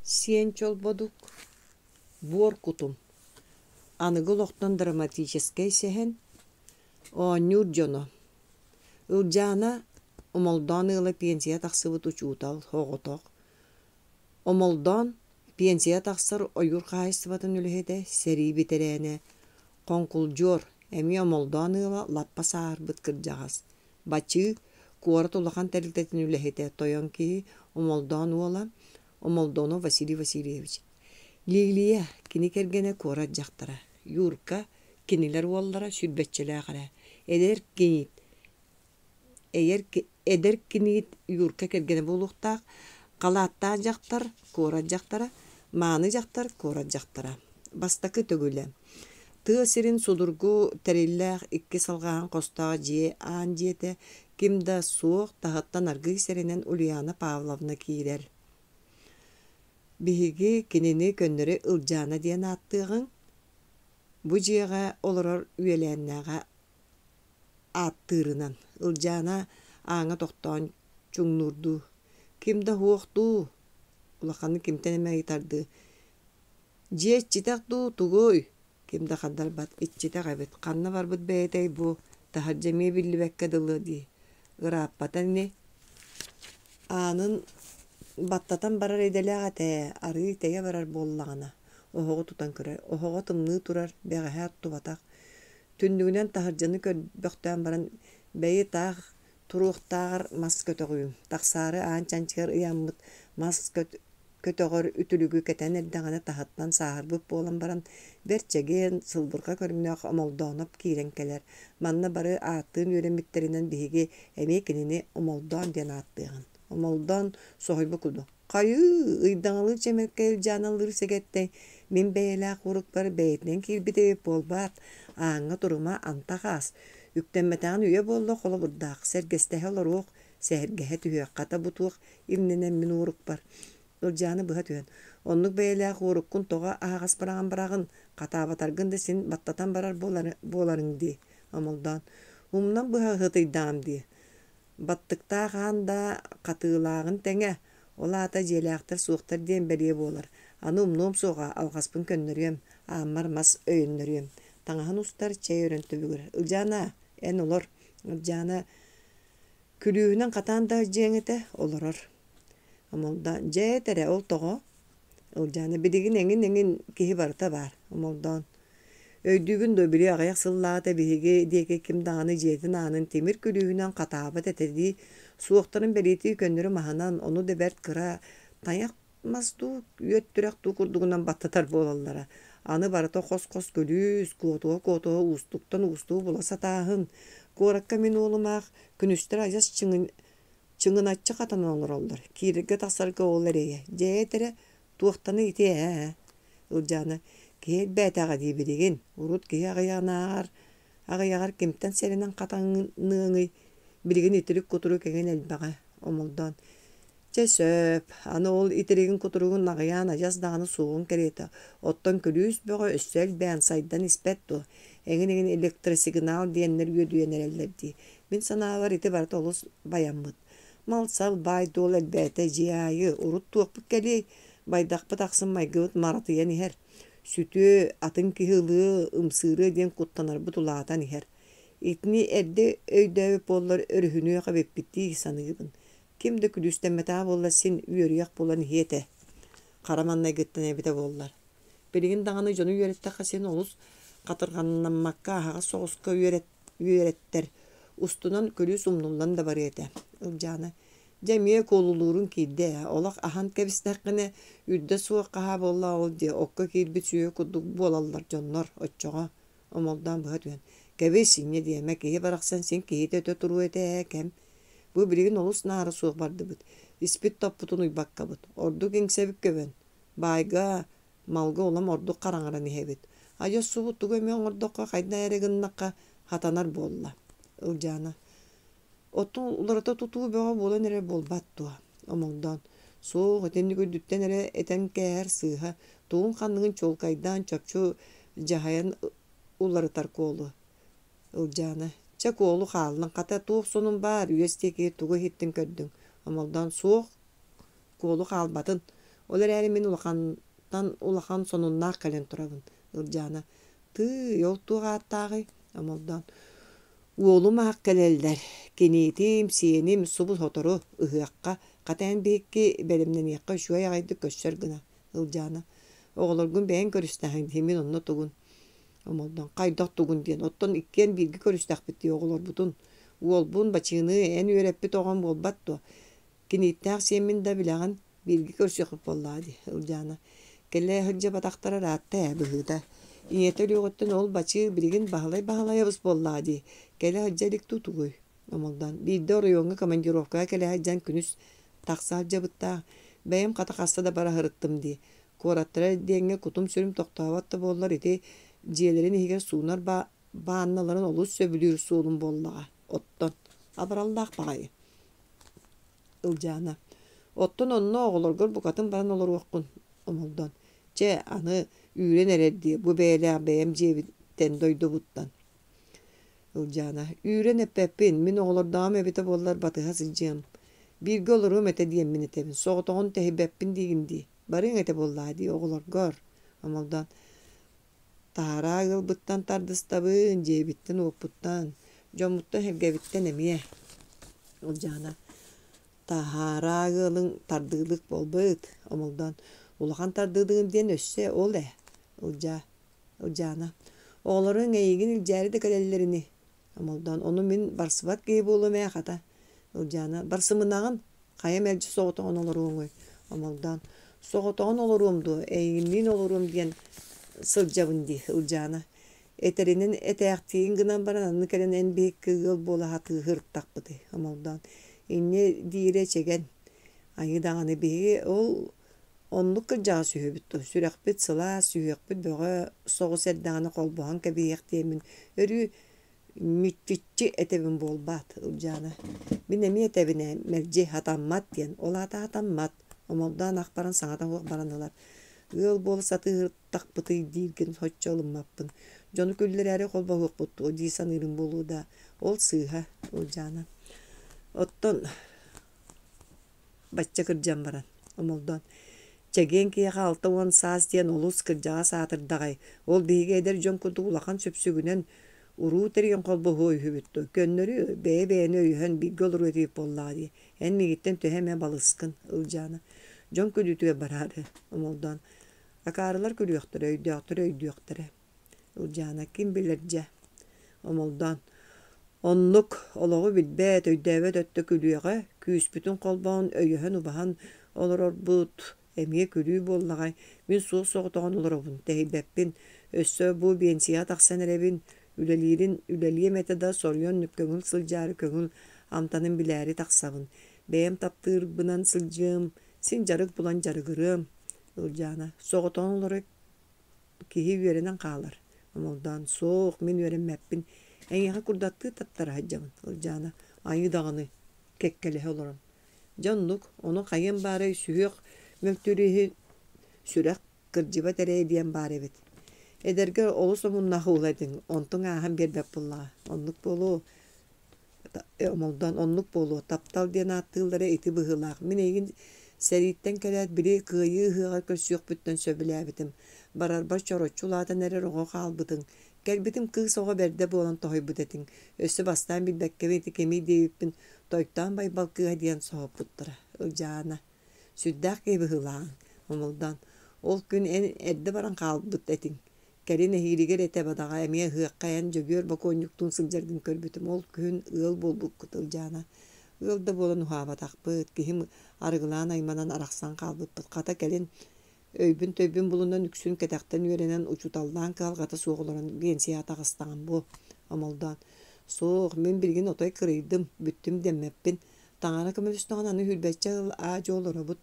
Сиэн Чолбодук, Буор кутум, аныгы олохтон драматическай сэһэн, Оонньуур дьоно Ылдьаана Омолдоон ыала пенсия тахсыбыт учуутал, оҕотох. Омолдоон пенсия тахсар ойуур хаһаайыстыбатын үлэһитэ, сэрии бэтэрээнэ. Хоҥкулдьуор, эмиэ Омолдоон ыала лаппа сааһырбыт кырдьаҕас. Бачыы, куорат улахан тэрилтэтин үлэһитэ, тойон киһи, Омолдоон уола, Омолдоонов Василий Васильевич. Лилия, кини кэргэнэ куорат дьахтара. Юрка, кинилэр уоллара сүүрбэччэлээх эрэ. Эдэр киниит, эдэр киниит Юрка кэргэнэ буолуохтаах. Халааттаах дьахтар, куорат дьахтара, мааны дьахтар, куорат дьахтара. Бастакы төгүлэ. Тыа сирин судургу тэриллээх икки салҕаһан хостоох дьиэ аан дьиэтэ ким да суох таһыттан аргыый сэрэнэн Ульяна Павловна киирэр. Биһиги кинини көннөрү Ылдьаана диэн ааттыаҕыҥ. Бу дьиэҕэ олорор үөлээннээҕэ ааттыырынан Ылдьаана ааҥҥа тохтоон чуҥнуурдуу, ким да суох дуу, улаханнык кимтэн эмэ ыйытардыы Дьиэ иччитэх дуу, тугуй? Ким да хардарбат, иччитэх эбит, ханна барбыт бэйэтэй бу, таһырдьа эмиэ биллибэккэ дылы дии, ырааппата ини Аанын баттатан барар идэлээх этэ ээ, арыый тэйэ барар буоллаҕына, оһоҕу тутан көрөр, оһоҕо тымныы турар, бэҕэһээ оттубатах. Түннүгүнэн таһырдьаны көрбөхтөөн баран, бэйи таах туруохтааҕар мас көтөҕүүм, тахсаары аан чанчыгар ыйаммыт мас көтөҕөр үтүлүгү кэтэн эрдэҕинэ таһыттан сааһырбыт буолан баран, бэрт чэгиэн, сылбырҕа көрүҥнээх Омолдооноп киирэн кэлэр. Манна бары ааттыын үөрэммиттэринэн биһиги эмиэ кинини Омолдоон диэн ааттыаҕын. Омолдоон соһуйбут курдук: «Хайыы, ыйдаҥалыы чэмэлкэй Илдьааналыыр сэгэттэй, мин бэйэлээх урукпар бэйэтинэн киирбит эбит буолбаат, ааҥҥа турума, антах аас, үктэммэтэҕин үйэ буолла холобурдаах, сэргэстэһэ олоруох, сэһэргэһэ түһүөх, хата бу туох имнэнэн мин уорукпар Ылдьааны быһа түһэн, оннук бэйэлээх уоруккун тоҕо аһаҕас быраҕан бараҕын, хатаабатаргын да син баттатан барар буоларыҥ дии, Омолдоон. Умнан быһа ыһытыйдаҕым дии. Баттыктаах аан да хатыылааҕын тэҥэ, ол аата дьиэлээхтэр суохтар диэн бэлиэ буолар. Аны умнуом суоҕа, алҕаспын көннөрүөм, ааммар мас өйөннөрүөм. Таҥаһын устар, чэй өрөн түбүгүрэр. Ылдьаана, эн олор. Ылдьаана Күлүүһүнэн хатаан да дьиэҥ этэ, олорор. Омолдоон, дьэ эт эрэ, ол тоҕо? Ылдьаана, билигин эҥин-эҥин киһи барыта баар. Омолдоон, өйдүүгүн дуо, били аҕыйах сыллааҕыта биһиги диэки ким даҕаны дьиэтин аанын тимир күлүүһүнэн хатаабат этэ дии, суохтарын бэлиэтии көннөрү маһынан, ону да бэрт кыра тайах мас дуу, үөт түрэх дуу курдугунан баттатар буолаллара. Аны барыта хос-хос күлүүс, куотуһа-куотуһа уустуктан уустугу була сатааһын. Куоракка мин уолум аах күнүстэр адьас чыҥыначчы хатанан олороллор. Киирэргэ-тахсарга ол эрэйэ. Дьэ этэрэ, туохтаны ити ээ Ылдьаана, киһи элбээтэҕэ дии билигин. Урут киһи аҕыйаҕынааҕар аҕыйаҕар кимтэн сэрэнэн хатаныаҥый? Билигин итирик-кутурук эҥин элбэҕэ, Омолдоон. Чэ сөп, аны ол итиригин-кутуругун аҕыйаан адьас даҕаны суоҕун кэриэтэ, оттон күлүүс бөҕө өссө элбээн, сайдан испэт дуо? Эҥин-эҥин электросигнал диэннэр үөдүйэн эрэллэр дии. Мин санаабар ити барыта олус байаммыт. Мал-сал, баай-дуол элбээтэ дьиэ аайы, урут туохпут кэлиэй, байдахпыт ахсын майгыбыт маратыйан иһэр. Сүтүө, атын киһи ылыа, ымсыырыа диэн куттанарбыт улаатан иһэр. Итини эрдэ өйдөөбүт буоллар өрүһүнүөх эбиппит дии саныыбын. Ким да күлүүстэммэтэҕэ буоллар син үөрүйэх буолан иһиэ этэ. Хара маҥнайгыттан эбитэ буоллар. Билигин даҕаны дьону үөрэттэххэ син олус хатырҕаннаммакка аһаҕас соҕуска үөрэттэр, устунан күлүүс умнуллан да барыа этэ. Ылдьаана, дьэ эмиэ куолулуурун киирдэ ээ, олох аһан кэбистэххинэ үрдэ суох хаһаа буолла ол диэ, окко киирбит сүөһү курдук буолаллар дьоннор оччоҕо Омолдоон быһа түһэн, кэбис, инньэ диэмэ, киһи барахсан син киһитэ өтө туруо этэ ээ, кэм. Бу билигин олус наара суох бардыбыт, испит топпутун уйбаккабыт, ордук иҥсэбит көбөн, баайга, малга улам ордук хараҥаран иһэбит. Адьас субу тугу эмэ оҥордоххо хайдах эрэ гыннахха хатанар буолла. Ылдьаана Оттон уларыта тутуу бөҕө буолан эрэр буолбат дуо? Омолдоон Суох, итинник үрдүттэн эрэ этэн кээһэр сыыһа, тугун-ханныгын чуолкайдаан чопчу дьаһайан уларытар куолу. Ылдьаана Чэ, куолу хааллын, хата туох сонун баар, үөс диэки тугу иһиттиҥ көрдүҥ? Омолдоон Суох, куолу хаалбатын. Ол эрээри мин улахантан улахан сонуннаах кэлэн турабын. Ылдьаана. Тыый, ол туох ааттааҕый? Омолдоон. Уолум аах кэлэллэр. Киниитим, сиэним субу сотору ыһыахха, хата эн биһикки бэлэмнэниэххэ үчүгэй аҕайдык көрсөр гына. Ылдьаана. Оҕолоргун бэйэҥ көрүстэҕиҥ дии, мин онно тугун? Омолдоон. Хайдах тугун диэн, оттон иккиэн бииргэ көрүстэхпит дии оҕолорбутун. Уолбун, Бачыыны, эн үөрэппит оҕом буолбат дуо? Кинииттээх сиэммин да билэҕин, бииргэ көрсүөхпүт буоллаҕа дии, Ылдьаана. Кэлэ сылдьыбатахтара ыраатта ээ, быһыыта. Ийэтэ өлүөҕүттэн ол бачыы билигин Баһылай Баһылайабыс буоллаҕа дии, кэлэ сылдьа илик дуу тугуй? Омолдоон. Биирдэ оройуоҥҥа командировкаҕа кэлэ сылдьан күнүс тахса сылдьыбыттаах. Бэйэм хата хаста да бара сырыттым дии. Куораттара диэҥҥэ кутум-сүрүм тохтообот да буоллар ити дьиэлэрин иһигэр суунар баанналарын олус сөбүлүүр суолум буоллаҕа. Оттон абыраллаах баҕайы. Ылдьаана. Оттон онно оҕолоргор букатын баран олоруоххун, Омолдоон. Чэ, аны үүрэн эрэр дии, бу бэйэлээх бэйэм дьиэбиттэн, дойдубуттан. Ылдьаана. Үүрэн эппэппин, мин оҕолордооҕум эбитэ буоллар батыһа сылдьыам. Бииргэ олоруом этэ диэммин этэбин, соҕотоҕун тэһийбэппин диигин дии. Барыаҥ этэ буоллаҕа дии оҕолоргор. Омолдоон. Таһараа ыалбыттан тардыстабын, дьиэбиттэн-уоппуттан, дьоммуттан-сэргэбиттэн эмиэ. Ылдьаана таһаараа ыалыҥ тардыылык буолбут, Омолдоон улахан тардыылыгым диэн өссө ол ээ, Ылдьаа Ылдьаана оҕолоруҥ эйигин илдьээри да кэлэллэр ини, Омолдоон ону мин барсыбат киһи буолуом ээ хата, Ылдьаана барсымынаҕын, хайа мэлдьи соҕотоҕун олоруоҥуй, Омолдоон соҕотоҕун олоруом дуо, эйигинниин олоруом диэн сылдьабын дии, Ылдьаана этэринэн этээхтиигин гынан баран аны кэлэн эн биһикки ыал буола сатыы сырыттахпытый, Омолдоон инньэ диирэ эчэгэн, айыы даҕаны биһиги ол оннук кырдьаҕас үһүбүт дуо, сүрэхпит сылаас, сүһүөхпүт бөҕө соҕус эрдэҕинэ холбоһон кэбиһиэх диэммин өрүү Мүччүччү этэбин буолбаат, Ылдьаана. Мин эмиэ этэбин ээ, мэлдьи хатаммат диэн, ол аата хатаммат, Омолдоон ах баран саҥата суох баран ылар. Ыал буола сатыыртахпытый дииргин соччо ылыммаппын. Дьону күллэрээри холбоһуохпут дуо дии саныырым буолуо да, ол сыыһа, Ылдьаана. Оттон Бачча кырдьан баран, Омолдоон «Чэгиэн киһиэхэ 60 саас диэн олус кырдьаҕас аатырдаҕай, ол биһиги эдэр дьон курдук улахан сүпсүгүнэн уруу тэрийэн холбоһуо үһүбүт дуо, көннөрү бэйэ-бэйэни өйөһөн бииргэ олоруо этибит буоллаҕа дии, эн миигиттэн төһө эмэ балыскын, Ылдьаана дьон күлүүтүгэр бараары, Омолдоон акаарылар күлүөхтэрэ, өйдөөхтөр өйдүөхтэрэ Ылдьаана ким билэр дьэ, Омолдоон Оннук, олоҕу билбэт, өйдөөбөт өттө күлүөҕэ, күүспүтүн холбоон, өйөһөн-убаһан олорорбут эмиэ күлүү буоллаҕай, мин суос-соҕотоҕун олоробун, тэһийбэппин, өссө бу биэнсийэҕэ тахсан эрэбин, үлэлиирин үлэлиэм этэ да соруйан көҥүл сылдьаары көҥүл амтанын билээри тахсабын, бэйэм таптыырбынан сылдьыам, син дьарык булан дьарыгырыам, Ылдьаана соҕотоҕун олоро Киһи үөрэнэн хаалар, Омолдоон «Суох, мин үөрэммэппин, эйиэхэ курдаттыы таптара сылдьабын, Ылдьаана айыы даҕаны кэккэлэһэ олорон Дьэ оннук, ону хайыам баарай сүһүөх мөлтүүр иһин сүрэх кырдьыбат эрэй диэн баар эбит. Эдэргэр олус омуннаах уол этиҥ, онтуҥ ааһан биэрбэт буоллаҕа, оннук буолуо Омолдоон оннук буолуо, таптал диэн ааттыыллара ити быһыылаах. Мин эйигин сэрииттэн кэлээт били Кыайыы ыһыаҕар көрсүөхпүттэн сөбүлээбитим. Барарбар чороччу улаатан эрэр оҕо хаалбытыҥ. Кэлбитим кыыс оҕо бэрдэ буолан тоһуйбут этиҥ. Өссө бастаан билбэккэбин ити кимий диэбиппин Тойтоон Байбал кыыһа диэн соһуппуттара. Ылдьаана. Сүрдээх киһи быһыылааҕыҥ, Омолдоон. Ол күн эн эрдэ баран хаалбыт этиҥ. Кэлин эһиилигэр этэ бадаҕа эмиэ ыһыахха эн Дьөгүөр бокуонньуктуун сылдьаргын көрбүтүм. Ол күһүн ыал буолбуккут Ылдьаана. Ыал да буолан уһаабатахпыт, киһим арыгылаан айманан арахсан хаалбыппыт. Хата кэлин өйбүн-төйбүн булунан үксүн кэтэхтэн үөрэнэн учууталлаан кыһалҕата суох олорон биэнсийэҕэ таҕыстаҕым буо, Омолдоон. Суох, мин билигин отой кырыйдым, бүттүм дэммэппин. Таҥара көмөлөстөҕүнэ аны сүүрбэччэ сыл аа-дьуо олоробут,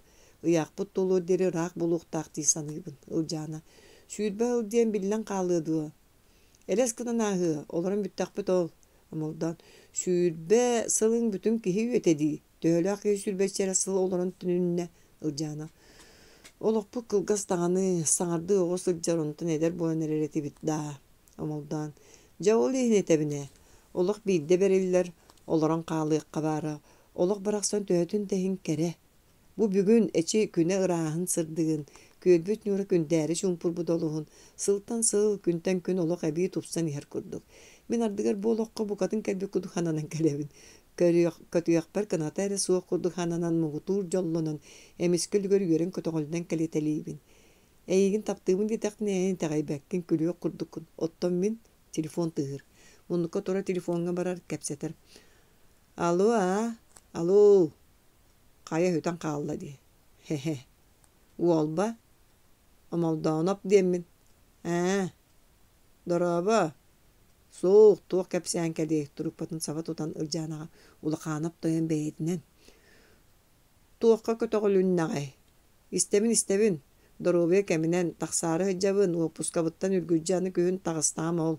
ыйаахпыт туолуор диэри ыраах буолуохтаах дии саныыбын, Ылдьаана. 20 сыл диэн биллэн хаалыа дуо? Элэс гынан ааһыа, олорон бүттэхпит ол, Омолдоон. 20 сылыҥ бүтүн киһи үйэтэ дии, төһөлөөх киһи сүүрбэччэ эрэ сыл олорон түнүннэ, Ылдьаана. Олохпут кылгас даҕаны, саҥардыы оҕо сылдьар, онтон эдэр буолан эрэр этибит даа, Омолдоон. Дьэ ол иһин этэбин ээ, олох биирдэ бэриллэр, олорон хаалыахха баара, олох барахсан төһөтүн да иһин кэрэ. Бу бүгүн, эчи, күнэ ырааһын, сырдыгын, күөлбүт ньуура күндээрэ чуумпурбут олуһун, сылтан сыл, күнтэн күн олох эбии тупсан иһэр курдук. Мин ардыгар бу олоххо букатын кэлбит курдук сананан кэлэбин. Көрүөх, көтүөхпэр кыната эрэ суох курдук сананан муҥутуур дьоллонон, эмискэ үлүгэр үөрэн көтөҕүллэн кэлитэлиибин. Эйигин таптыыбын диэтэхпинэ эн итэҕэйбэккин, күлүөх курдуккун. Оттон мин телефон тыаһыыр. Муннукка турар телефоҥҥа барар, кэпсэтэр. Алло, аа, алло, хайа сүтэн хаалла дии. Хе-хе. Уолба, Омолдооноп диэммин. Ээ, дорообо. Суох, туох кэпсээн кэлиэй, трубкатын саба тутан Ылдьаанаҕа Улахаанап тойон бэйэтинэн. Туохха көтөҕүлүннэҕэй? Истэбин-истэбин, доруобуйа кэминэн, тахсаары сылдьабын, уоппускабыттан үргүлдьү аны күһүн таҕыстаҕым ол.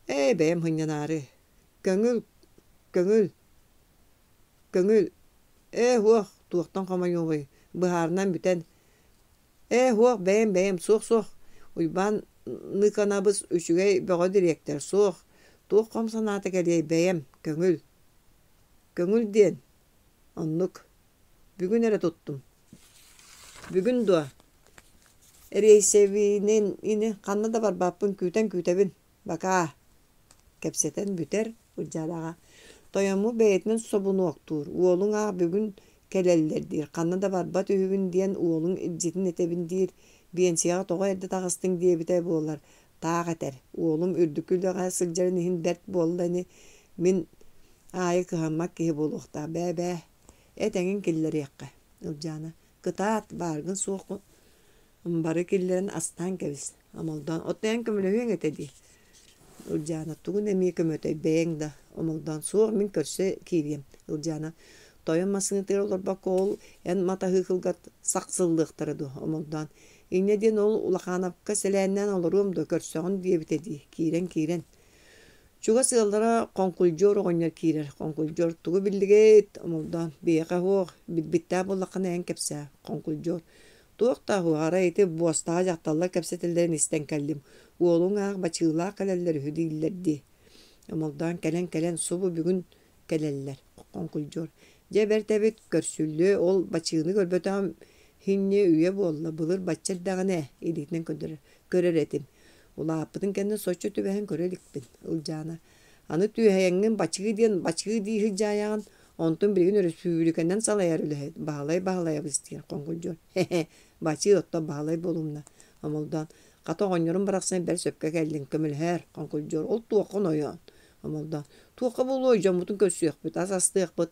Ээ, бэйэм сынньанаары. Көҥүл, көҥүл, көҥүл. Ээ, һуох, туохтан хомойуоҕуй, быһаарынан бүтэн. Ээ, һуох, бэйэм, бэйэм, суох-суох. Уйбаан Ныканабыс үчүгэй бөҕө дириэктэр, суох. Туох хом санаата кэлиэй, бэйэм, көҥүл. Көҥүл диэн, оннук. Бүгүн эрэ туттум. Бүгүн дуо? Эриэйсэбинин ини ханна да барбаппын күүтэн-күүтэбин. Бакаа. Кэпсэтэн бүтэр Ылдьаадаҕа. Тойоммут бэйэтинэн собунуоктуур, уолуҥ аах бүгүн кэлэллэр диир, ханна да барбат үһүбүн диэн уолуҥ илдьитин этэбин диир, биэнсийэҕэ тоҕо эрдэ таҕыстыҥ диэбитэ буолар, таах этэр, уолум үрдүкү үлэҕэ сылдьарын иһин бэрт буолла ини, мин аайы кыһаммат киһи буолуохтаах, бээ-бээ, эт эҥин киллэриэххэ, Ылдьаана, кытаат, бааргын суоххун бары киллэрэн астаан кэбис, Омолдоон, оттон эн көмөлөһүөҥ этэ дии, Ылдьаана, тугун эмиэ көмөтөй, бэйэҥ да, Омолдоон, суох, мин көрсө киириэм, Ылдьаана, тойон массыынатыгар олорбокко ол эн матаһыыкылгар сахсыллыахтара дуо, Омолдоон, инньэ диэн ол Улахановка сэлээннээн олоруом дуо, көрсөҕүн диэбитэ дии, киирэн-киирэн. Чугас ыаллара Хоҥкулдьуор оҕонньор киирэр. Хоҥкулдьуор тугу биллигит? Омолдоон, биһиэхэ суох, билбиттээх буоллаххына эн кэпсээ. Хоҥкулдьуор, туох да суох, арай ити буостаҕа дьахталлар кэпсэтэллэрин истэн кэллим. Уолуҥ аах бачыылаах кэлэллэр үһү дииллэр дии. Омолдоон кэлэн-кэлэн субу бүгүн кэлэллэр. Хоҥкулдьуор, дьэ бэрт эбит, көрсүллүө, ол бачыыны көрбөтөҕүм иһинньэ үйэ буолла, былыр бачча эрдэҕинэ илиитинэн көрдөрөр, көрөр этим. Улааппытын кэннэ соччо түбэһэн көрө иликпин, Ылдьаана. Аны түөһэйэҥҥин бачыы диэн бачыы дии сылдьаайаҕын, онтун билигин өрөспүүбүлүкэнэн салайар үлэһит Баһылай Баһылайабыс диэн хоҥкулдьуор. Хе-хе, бачыы оттон Баһылай буолумна. Омолдоон, хата оҕонньорум барахсан бэрт сөпкө кэллиҥ, көмөлөһөөр, хоҥкулдьуор, ол туоххун ойоон. Омолдоон, туохха буолуой, дьоммутун көрсүөхпүт, ас астыахпыт.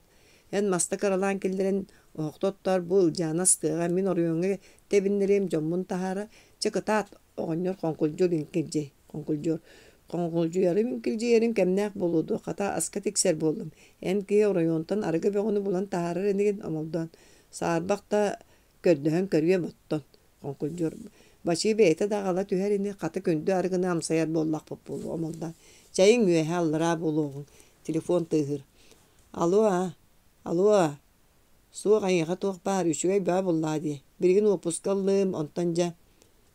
Эн маста кыралаан киллэрэн оһохто оттоор, бу Ылдьаана астыаҕа, мин оройуоҥҥа тэбиннэриэм, дьоммун таһаара. Чэ кытаат, оҕонньор хоҥкулдьур иҥкилдьий, хоҥкулдьур. Хоҥкулдьуйарым иҥкилдьийэрим кэмнээх буолуо дуо, хата аска тиксэр буоллум. Эн киһи оройуонтан арыгы бөҕөнү булан таһаарар инигин, Омолдоон. Саарбах да көрдөһөн көрүөм оттон. Хоҥкулдьур. Бачыы бэйэтэ да аҕала түһэр ини, хата күндү арыгыны амсайар буоллахпыт буолуо, Омолдоон. Чэйиҥ үөһэ аллараа буолуоҕуҥ. Телефон тыаһыыр. Алло, алло, суох эйиэхэ туох баар, үчүгэй бөҕө буллаа дии. Билигин уоппуска ыллым, онтон дьэ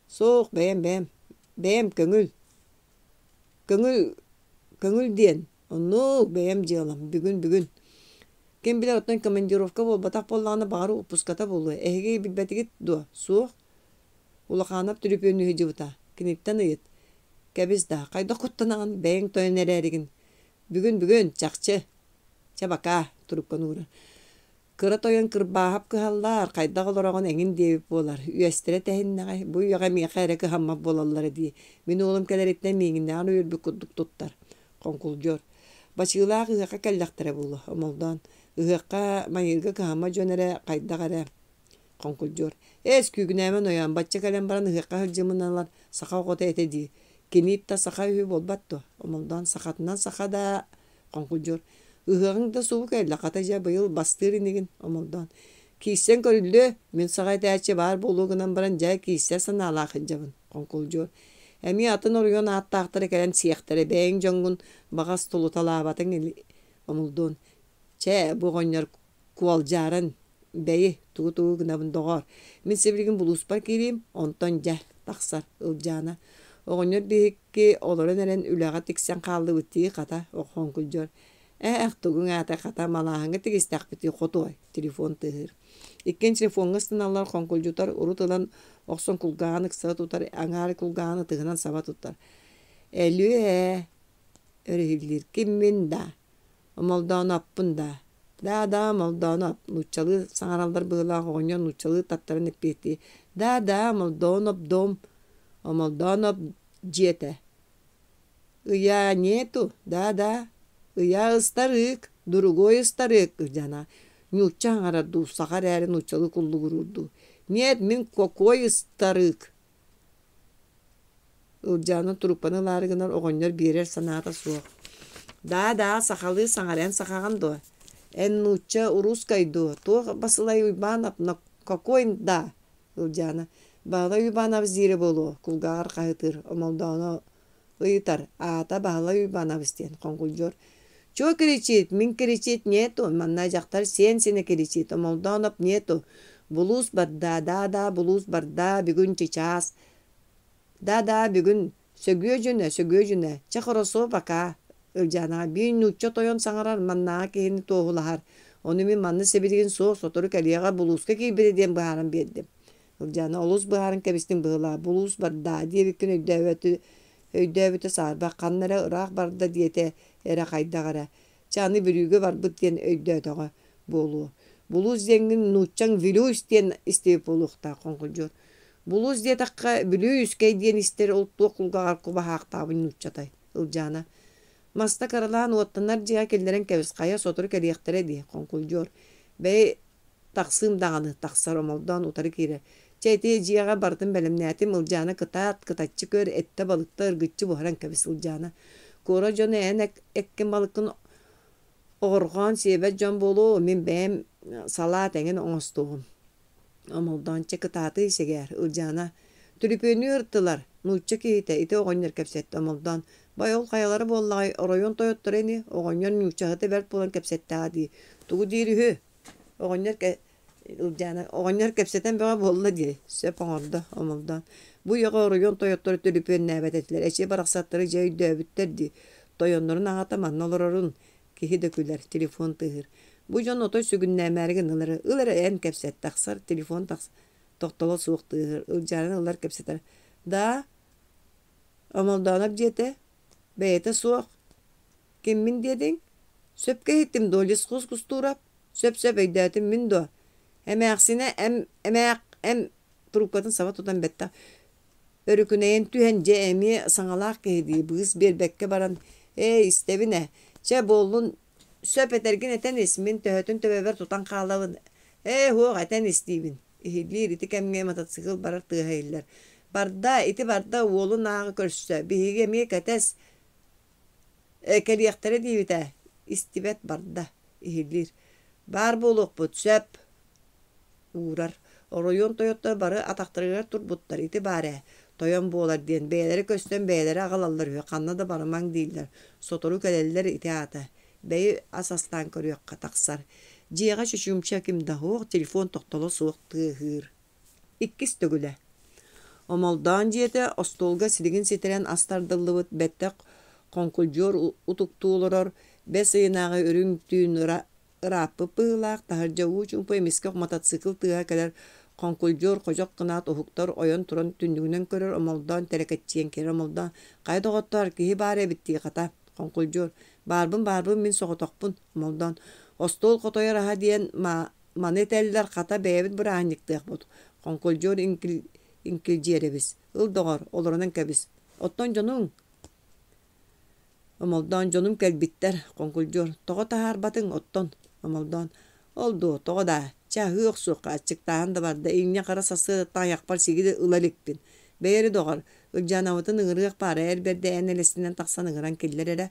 Суох, бэйэм, бэйэм, бэйэм көҥүл, көҥүл, көҥүл диэн, оннук бэйэм дьыалам, бүгүн, бүгүн. Ким билэр оттон командировка буолбатах буоллаҕына баҕар уоппуската буолуо. Эһиги билбэтигит дуо? Суох. Улаханов түлүпүөннүү сылдьыбыта. Киниттэн ыйыт. Кэбис да, хайдах куттанаҕын, бэйэҥ тойон эрээригин. Бүгүн, бүгүн, чахчы. Чэ, бакаа, трубканы уурар. Кыра тойон Кырбааһап кыһаллаар, хайдах олороҕун эҥин диэбит буолар, үөстэрэ тэһиннэҕэй, бу үйэҕэ миэхэ эрэ кыһаммат буолаллара дии, мин уолум кэлэриттэн миигиннээҕин үөрбүт курдук туттар. Хоҥкулдьуор. Бачыылаах ыһыахха кэллэхтэрэ буолуо, Омолдоон. Ыһыахха майыырга кыһаммат дьон эрэ хайдах эрэ. Хоҥкулдьуор. Эс, күүгүнээмэ нойоон, бачча кэлэн баран ыһыахха сылдьымыналар, саха оҕото этэ дии. Кини да саха үһү буолбат дуо? Омолдоон сахатынан саха да Хоҥкулдьуор Ыһыаҕыҥ да субу кэллэ, хата дьэ быйыл бастыыр инигин Омолдоон Киирсэн көрүллүө, мин саҕа этээччи баар буолуо гынан баран дьэ киирсэр санаалаах сылдьабын Хоҥкулдьуор Эмиэ атын оройуон ааттаахтара кэлэн сиэхтэрэ, бэйэҥ дьоҥҥун баҕас тулуталаабатыҥ Омолдоон Чэ, бу оҕонньор куолдьааран бэйи, тугу-тугу гынабын доҕоор, мин сибилигин булууспар киириим, онтон дьэ, тахсар Ылдьаана. Оҕонньор биһикки олорон эрэн үлэҕэ тиксэн хааллыбыт дии, хата, хоҥкулдьуор. Ээх, тугуҥ аата хата малааһыҥҥа тигистэхпитий хотуой, телефон тыаһыыр. Иккиэн телефоҥҥа ыстаналлар, хоҥкулдьутар, урут ылан охсон кулгааҕын ыксара тутар, аҥаар кулгааҕын ытыһынан саба туттар. Элүө-ээ, өрүһүллүүр киммин даа, Омолдооноппун даа, Да-да, Молдооноп, нууччалыы саҥараллар быһыылаах оҕонньор нууччалыы таттаран эппиэттиир. Да-да, Молдооноп дом, Омолдооноп дьиэтэ. Ыйаа нету, да-да, ыйаа ыстарыык, другой ыстарык, дьана нуучча аҥарар дуу, саха эрээри нууччалыы куллугуруур дуу. Нет, мин кокой ыстарык. Ылдьаана трубканы ылаары гынар оҕонньор биэрэр санаата суох. Да-да, сахалыы саҥар эн сахаҕын дуо? Эн нуучча русскай дуо? Туох Басылай Уйбаанап на какой да? Ылдьаана Баһылай Уйбаанабыс диирэ буолуо, кулгааҕар хаһыытыыр, Омолдооно ыйытар, аата Баһылай Уйбаанабыс диэн хоҥкулдьуор. Чё кричит? Мин кричит нету, манна дьахтар сиэн синэ кричит, Омолдооноп нету. Булуус барда, да-да, булуус барда, бүгүн чычаас. Да-да, бүгүн Сөгүөдьүнэ, Сөгүөдьүнэ, чэ хоросуо пока Ылдьаанаҕа биир нуучча тойон саҥарар маннааҕы киһини туоһулаһар. Ону мин манна сибилигин суох сотору кэлиэҕэ булууска киирбитэ диэн быһааран биэрдим. Ылдьаана олус быһааран кэбистиҥ быһыылаах, булуус бардаа диэбиккин өйдөөбөтү өйдөөбүтэ саарбах ханна эрэ ыраах барда диэтэ эрэ хайдах эрэ. Чэ аны Бүлүүгэ барбыт диэн өйдөөтөҕө буолуо. Булуус диэҥҥин нууччаҥ Вилюйс диэн истибит буолуохтаах хоҥкулдьуор. Булуус диэтэххэ Бүлүү үскэй диэн истэр ол туох кулгааҕар кубаһаахтаабын нууччатай Ылдьаана. Маста кыралаан уоттанар дьиэҕэ киллэрэн кэбис хайа сотору кэлиэхтэрэ дии хоҥкулдьуор. Бэйи тахсыым даҕаны тахсар Омолдоон утары киирэр. Чэ ити дьиэҕэ барытын бэлэмнээтим Ылдьаана кытаат кытаччы көр эттэ балыкта ыргыччы буһаран кэбис Ылдьаана. Куорат дьоно эн эккин балыккын оҕорҕоон сиэбэт дьон буолуо мин бэйэм салаат эҥин оҥостуоҕум. Омолдоон чэ кытаатыы сэгээр Ылдьаана. Түлүпүөнү ыртылар нуучча киһитэ ити оҕонньор кэпсэттэ Омолдоон. Бай ол хайалара буоллаҕай оройуон тойотторо ини оҕонньор нууччаһыта бэрт буолан кэпсэттэҕэ дии. Тугу диир үһү? Оҕонньор Ылдьаана оҕонньор кэпсэтэн бөҕө буолла дии, сөп оҥордо Омолдоон. Бу үйэҕэ оройуон тойотторо түлүпүөннээбэт этилэр, эчи барахсаттары дьэ өйдөөбүттэр дии. Тойоннорун аҕата манна олорорун киһи да күлэр, телефон тыаһыыр. Бу дьон отой сүгүннээмээри гыннылар, ыл эрэ эн кэпсэт, тахсар, телефон тахс тохтоло суох тыаһыыр, Ылдьаана ылар кэпсэтэр. Да, Омолдооноп дьиэтэ, бэйэтэ суох, Киммин диэтиҥ? Сөпкө иһиттим дуо, Лесхоз Кустуурап? Сөп-сөп өйдөөтүм мин дуо? Эмээхсинэ эм эмээх эм трубкатын саба тутан бэттэх өрүкүнэйэн түһэн дьэ эмиэ саҥалаах киһи дии быыс биэрбэккэ баран ээ истэбин ээ чэ буоллун сөп этэргин этэн ис мин төһөтүн төбөбөр тутан хаалабын ээ һуох этэн ис диибин иһиллиир ити кэмҥэ мотоцикл барар тыаһа иһиллэр барда ити барда уолун ааҕы көрсө биһиги эмиэ кэтэс Кэлиэхтэрэ диибит ээ, истибэт барда, иһиллиир: «Баар буолуохпут сөп» уурар. Оройуон тойотторо бары атахтарыгар турбуттар, ити баар ээ, тойон буолар диэн, бэйэлэрэ көстөн бэйэлэрэ аҕалаллар үһү, ханна да барымаҥ дииллэр, сотору кэлэллэр ити аата. Бэйи ас астаан көрүөххэ тахсар. Дьиэҕэ чочумча ким да суох, телефон тохтоло суох тыаһыыр. Иккис төгүлэ Омолдоон дьиэтэ остуолга силигин ситэрэн ас тардыллыбыт бэттэх хоҥкулдьуор утуктуу олорор, бэс ыйынааҕы үрүҥ түүн ырааппыт быһыылаах, таһырдьа уу чуумпу эмискэ мотоцикл тыаһа кэлэр, хоҥкулдьуор ходьох гынаат уһуктар, ойон туран түннүгүнэн көрөр, Омолдоон тэлэкэччийэн киирэр, Омолдоон «Хайа доҕоттоор, киһи баар эбит дии хата» Хоҥкулдьуор «Баарбын, баарбын, мин соҕотохпун» Омолдоон «Остуол хотойор аһа диэн Маны этэллэр, хата бэйэбит бырааһынньыктыахпыт, хоҥкулдьуор иҥкилдьиэрэбис, ыл доҕор, олорунан кэбис. Оттон дьонуҥ? Омолдоон дьонум кэлбиттэр, хоҥкулдьуор, тоҕо таһаарбатыҥ оттон? Омолдоон, ол дуо, тоҕо даа, чэ аһыы охсуохха, аччыктааһын да барда, инньэ хара сарсыардаттан айахпар сигили ыла иликпин. Бэйэ эрэ доҕор, Ылдьаанабытын ыҥырыах баара, эр бэрдэ эн элэстинэн тахсан ыҥыран киллэр эрэ.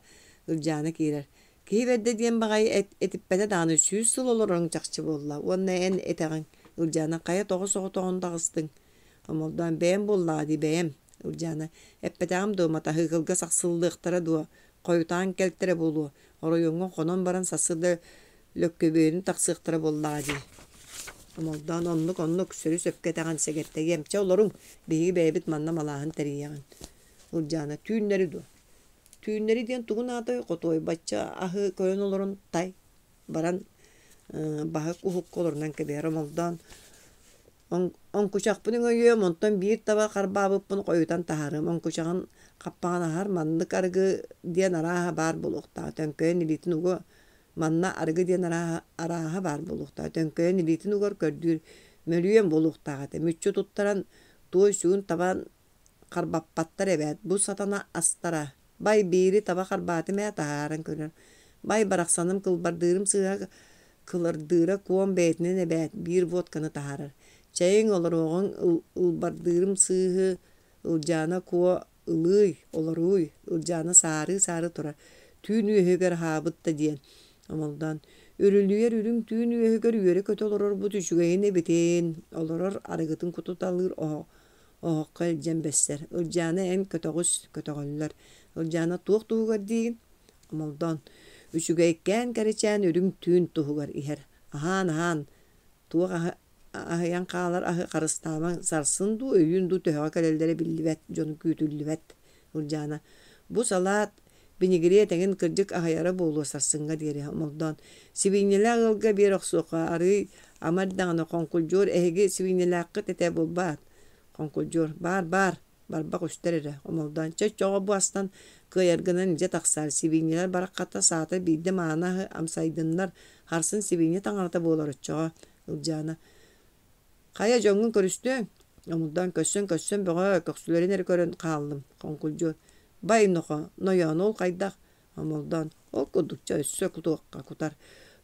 Ылдьаана киирэр. Киһи бэрдэ диэн баҕайы этиппэтэ даҕаны 100 сыл олороруҥ чахчы буолла уонна эн этэҕиҥ, Ылдьаана, хайа тоҕо соҕотоҕун таҕыстыҥ? Омолдоон бэйэм буоллаҕа дии бэйэм, Ылдьаана, эппэтэҕим дуо матаһыыкылга сахсыллыахтара дуо, хойутаан кэлтэрэ буолуо, оройуоҥҥа хонон баран сарсыарда лөккөбүөнү тахсыахтара буоллаҕа дии. Омолдоон оннук оннук сөрү-сөпкө этэҕин сэгэттэйиэм, чэ олоруҥ, биһиги бэйэбит манна малааһын тэрийиэҕиҥ. Ылдьаана түүннэри дуо? Түүннэри диэн тугун аатай хотуой бачча аһы көрөн олорон тай баран баһык уһукка олорунан кэбиһэр омолдоон оҥкучахпын өҥөйүөм онтон биир таба харбаабыппын хойутан таһаарыам оҥкучаҕын хаппаҕын аһар маннык арыгы диэн арааһа баар буолуохтаах төҥкөйөн илиитин уга манна арыгы диэн арааһа арааһа баар буолуохтаах төҥкөйөн илиитин угар көрдүүр мөлүйүөн буолуохтаах этэ мүччү туттаран туой сүгүн табан харбаппаттар эбээт бу сатана астара бай биири таба харбаатым ээ таһааран көрөр бай барахсаным кылбардыырым сыыһа кылардыыра куом бэйэтинэн эбээт биир водканы таһаарар чэйиҥ олоруоҕуҥ ылбардыырым сыыһы Ылдьаана Куо ылыый олорууй Ылдьаана саарыы-саары турар түүн үөһүгэр аһаабыт да диэн Омолдоон үрүлүйэр үрүҥ түүн үөһүгэр үөрэ-көтө олорорбут үчүгэйин эбитин олорор арыгытын кутуталыыр оһох оһоххо илдьэн бэссэр Ылдьаана эн көтөҕүс көтөҕөллөр Ылдьаана туох туһугар диигин Омолдоон үчүгэйкээн кэрэчээн үрүҥ түүн туһугар иһэр аһаан-аһаан туох аһыйан хаалар аһы харыстаамаҥ сарсын дуу өйүүн дуу төһөҕө кэлэллэрэ биллибэт дьону күүтүллүбэт Ылдьаана бу салаат бинигириэт эҥин кырдьык аһыйара буолуо сарсыҥҥа диэри Омолдоон сибиинньэлээх ыалга биэр охсуохха арыый ама эрдэҕинэ хоҥкулдьуор эһиги сибиинньэлээххит этэ буолбаат Хоҥкулдьуор баар баар барбах үстэр эрэ Омолдоон чэ оччоҕо бу астан кыайаргынан илдьэ тахсаар сибиинньэлэр бараххата саата биирдэ мааны аһы амсайдыннар харсын сибиинньэ таҥарата буолар оччоҕо Ылдьаана хайа дьоҥҥун көрүстүөҥ Омолдоон көрсөн-көрсөн бөҕө көхсүлэрин эрэ көрөн хааллым Хоҥкулдьуор бай нохо нойоон ол хайдах Омолдоон ол курдук чэ өссө кутуохха кутар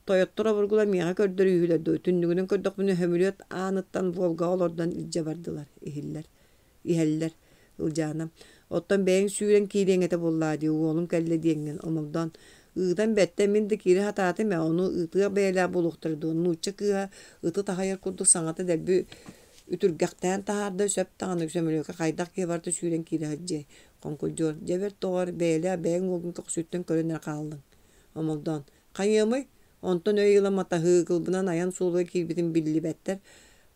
тойоттор обургулар миэхэ көрдөрүүһүлэр дуо түннүгүнэн көрдөхпүнэ сөмүлүөт ааныттан Волгаҕа олордон илдьэ бардылар иһиллэр иһэллэр Ылдьаана оттон бэйэҥ сүүрэн киириэҥ этэ буоллаа дии уолум кэллэ диэҥҥин Омолдоон ыытан бэттэ мин да киирэ сатаатым ээ ону ыытыах бэйэлээх буолуохтара дуо нуучча кыыһа ыты таһыйар курдук саҥата дэлби үтүргэхтээн таһаарда сөп даҕаны сөмөлүөккэ хайдах киһи барыта сүүрэн киирэ сылдьыай Хоҥкулдьуор дьэ бэрт доҕор бэйэлээх бэйэҥ уолгун көхсүттэн көрөн эрэ хааллыҥ Омолдоон хайыамый онтон өй ыла матаһыыкылбынан айан суолугар киирбитим биллибэттэр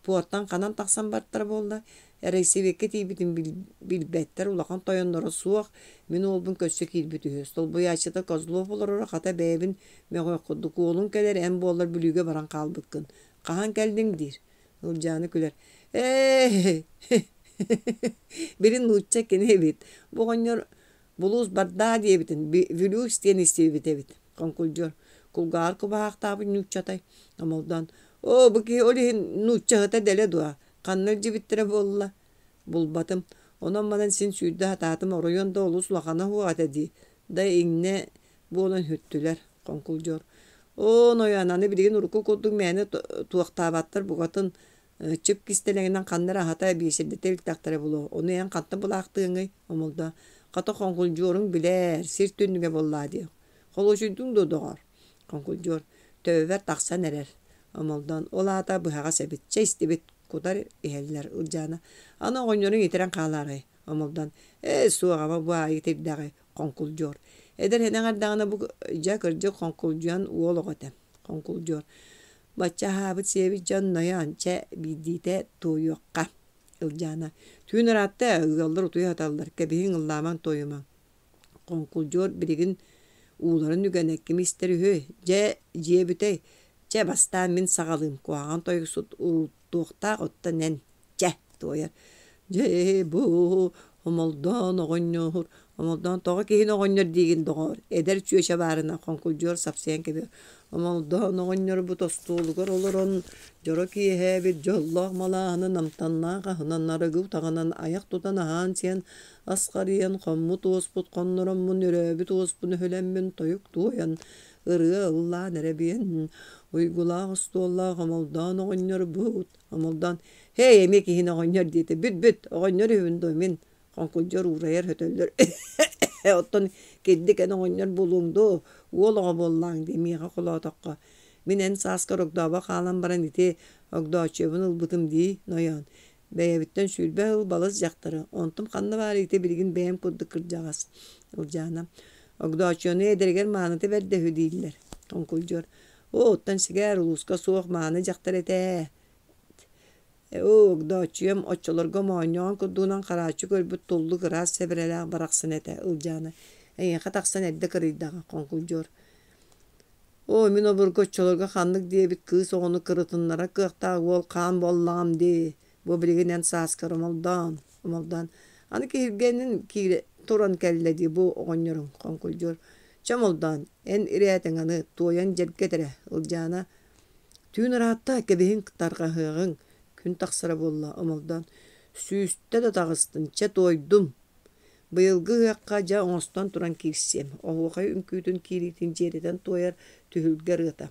Пуортан ханан тахсан бартара буолла, эрэйсэбиэккэ тиийбитин билбэттэр, улахан тойонноро суох, мин уолбун көрсө киирбит үһү. Солбуйааччыта Козлов олороро, хата бэйэбин мөҕүөх курдук, уолуҥ кэлэр, эн буоллар Бүлүүгэ баран хаалбыккын. Хаһан кэллиҥ диир. Ылдьаана күлэр. Ээ, били нуучча кини эбит. Бу оҕонньор Булуус бардаа диэбитин, Вилюс диэн истибит эбит. Хоҥкулдьуор кулгааҕар кубаһаахтаабыт нууччатай Омолдоон оо бу киһи ол иһин нууччаһыта дэлэ дуо ханна илдьибиттэрэ буолла булбатым онон-манан син сүүрдэ сатаатым оройуон да олус улахана суох этэ дии да иҥнэ буолан сүттүлэр Хоҥкулдьуор оо нойоон аны билигин урукку курдук мээнэ туохтаабаттар букатын чып кистэлэҥинэн ханна эрэ аһата биэсэрдэтэ илтэхтэрэ буолуо ону эн хантан булаахтыаҥый Омолдоон хата хоҥкулдьуоруҥ билээр сир түннүгэ буоллаа дии Холуочуйдуҥ дуо, доҕоор? Хоҥкулдьуор төбөбөр тахсан эрэр. Омолдоон ол аата быһаҕас эбит, чэ истибит, кутар иһэллэр Ылдьаана аны оҕонньоруҥ итирэн хаалаарай? Омолдоон ээ суох ама бу аайы итирдэҕэй Хоҥкулдьуор эдэр сэнэх эрдэҕинэ бу дьэ кырдьык хоҥкулдьуйан уол оҕо этэ Хоҥкулдьуор бачча аһаабыт-сиэбит дьон нойоон чэ биирдиитэ туойуохха Ылдьаана түүн ыраатта ыаллар утуйа сыталлар кэбиһиҥ ыллаамаҥ туойумаҥ Хоҥкулдьуор билигин ууларын үгэнэ ким истэр үһү, дьэ дьиэ бүтэй, чэ бастаан мин саҕалыым, куһаҕан тойуксут уруттуохтаах оттон эн, чэ туойар Дьэ бу Омолдоон оҕонньоор, Омолдоон тоҕо киһини оҕонньор диигин доҕоор, эдэр чүөчэ баарына Хоҥкулдьуор сапсыйан кэбиһэр Омолдоон оҕонньорбут остуолугар олорон дьоро киэһээбит дьоллоох малааһынын амтаннаах аһынан арыгы утаҕынан айах тутан аһаан-сиэн Ас харыйан хоммут уоспут хоннороммун, өрөөбүт уоспун өһүлэммин тойук туойан, ырыа ыллаан эрэбиэн, уйгулаах остуоллаах Омолдоон оҕонньорбут, Омолдоон «Һэй, эмиэ киһини оҕонньор диэтэ, бүт-бүт, оҕонньор үһүбүн дуо мин?» Хоҥкулдьуор уурайар хөтөллөр оттон кирдик эн оҕонньор буолуоҥ дуо, уол оҕо буоллааҥ дии миэхэ холоотоххо. Мин эн сааскар огдообо хаалан баран ити Огдооччуйабын ылбытым дии, нойоон. Бэйэбиттэн 20 сыл балыс дьахтары, онтум ханна баарый ити билигин бэйэм курдук кырдьаҕас Ылдьаана. Огдооччуйаны эдэригэр мааныта бэрдэ үһү дииллэр. Хоҥкулдьуор. Оо, оттон сигээр улууска суох мааны дьахтар этэ ээ. Оо, Огдооччуйам оччолорго моонньоҕон курдугунан харааччы көрбүт туллук ыраас сэбэрэлээх барахсан этэ Ылдьаана. Эйиэхэ тахсан эрдэ кырыйдаҕа, Хоҥкулдьуор. Оо, мин обургу оччолорго ханнык диэбит кыыс оҕону кырытыннарар кыахтаах уол хаан буоллаҕым дии. Бу билигин эн сааскар омолдоон, омолдоон. Аны киһиргэнин киирэ туран кэллэ дии бу оҕонньоруҥ, Хоҥкулдьуор. Чэ омолдоон, эн ирээтиҥ аны, туойан дьэргэт эрэ, Ылдьаана. Түүн ыраатта, кэбиһиҥ, тарҕаһыаҕыҥ. Күн тахсара буолла, омолдоон. Сүүстэ да таҕыстын, чэ туойдум. Быйылгы ыһыахха дьэ оҥостон туран киирсиэм, оһуохай үҥкүүтүн киириитин дьиэрэтэн туойар түһүлгэ ырыата.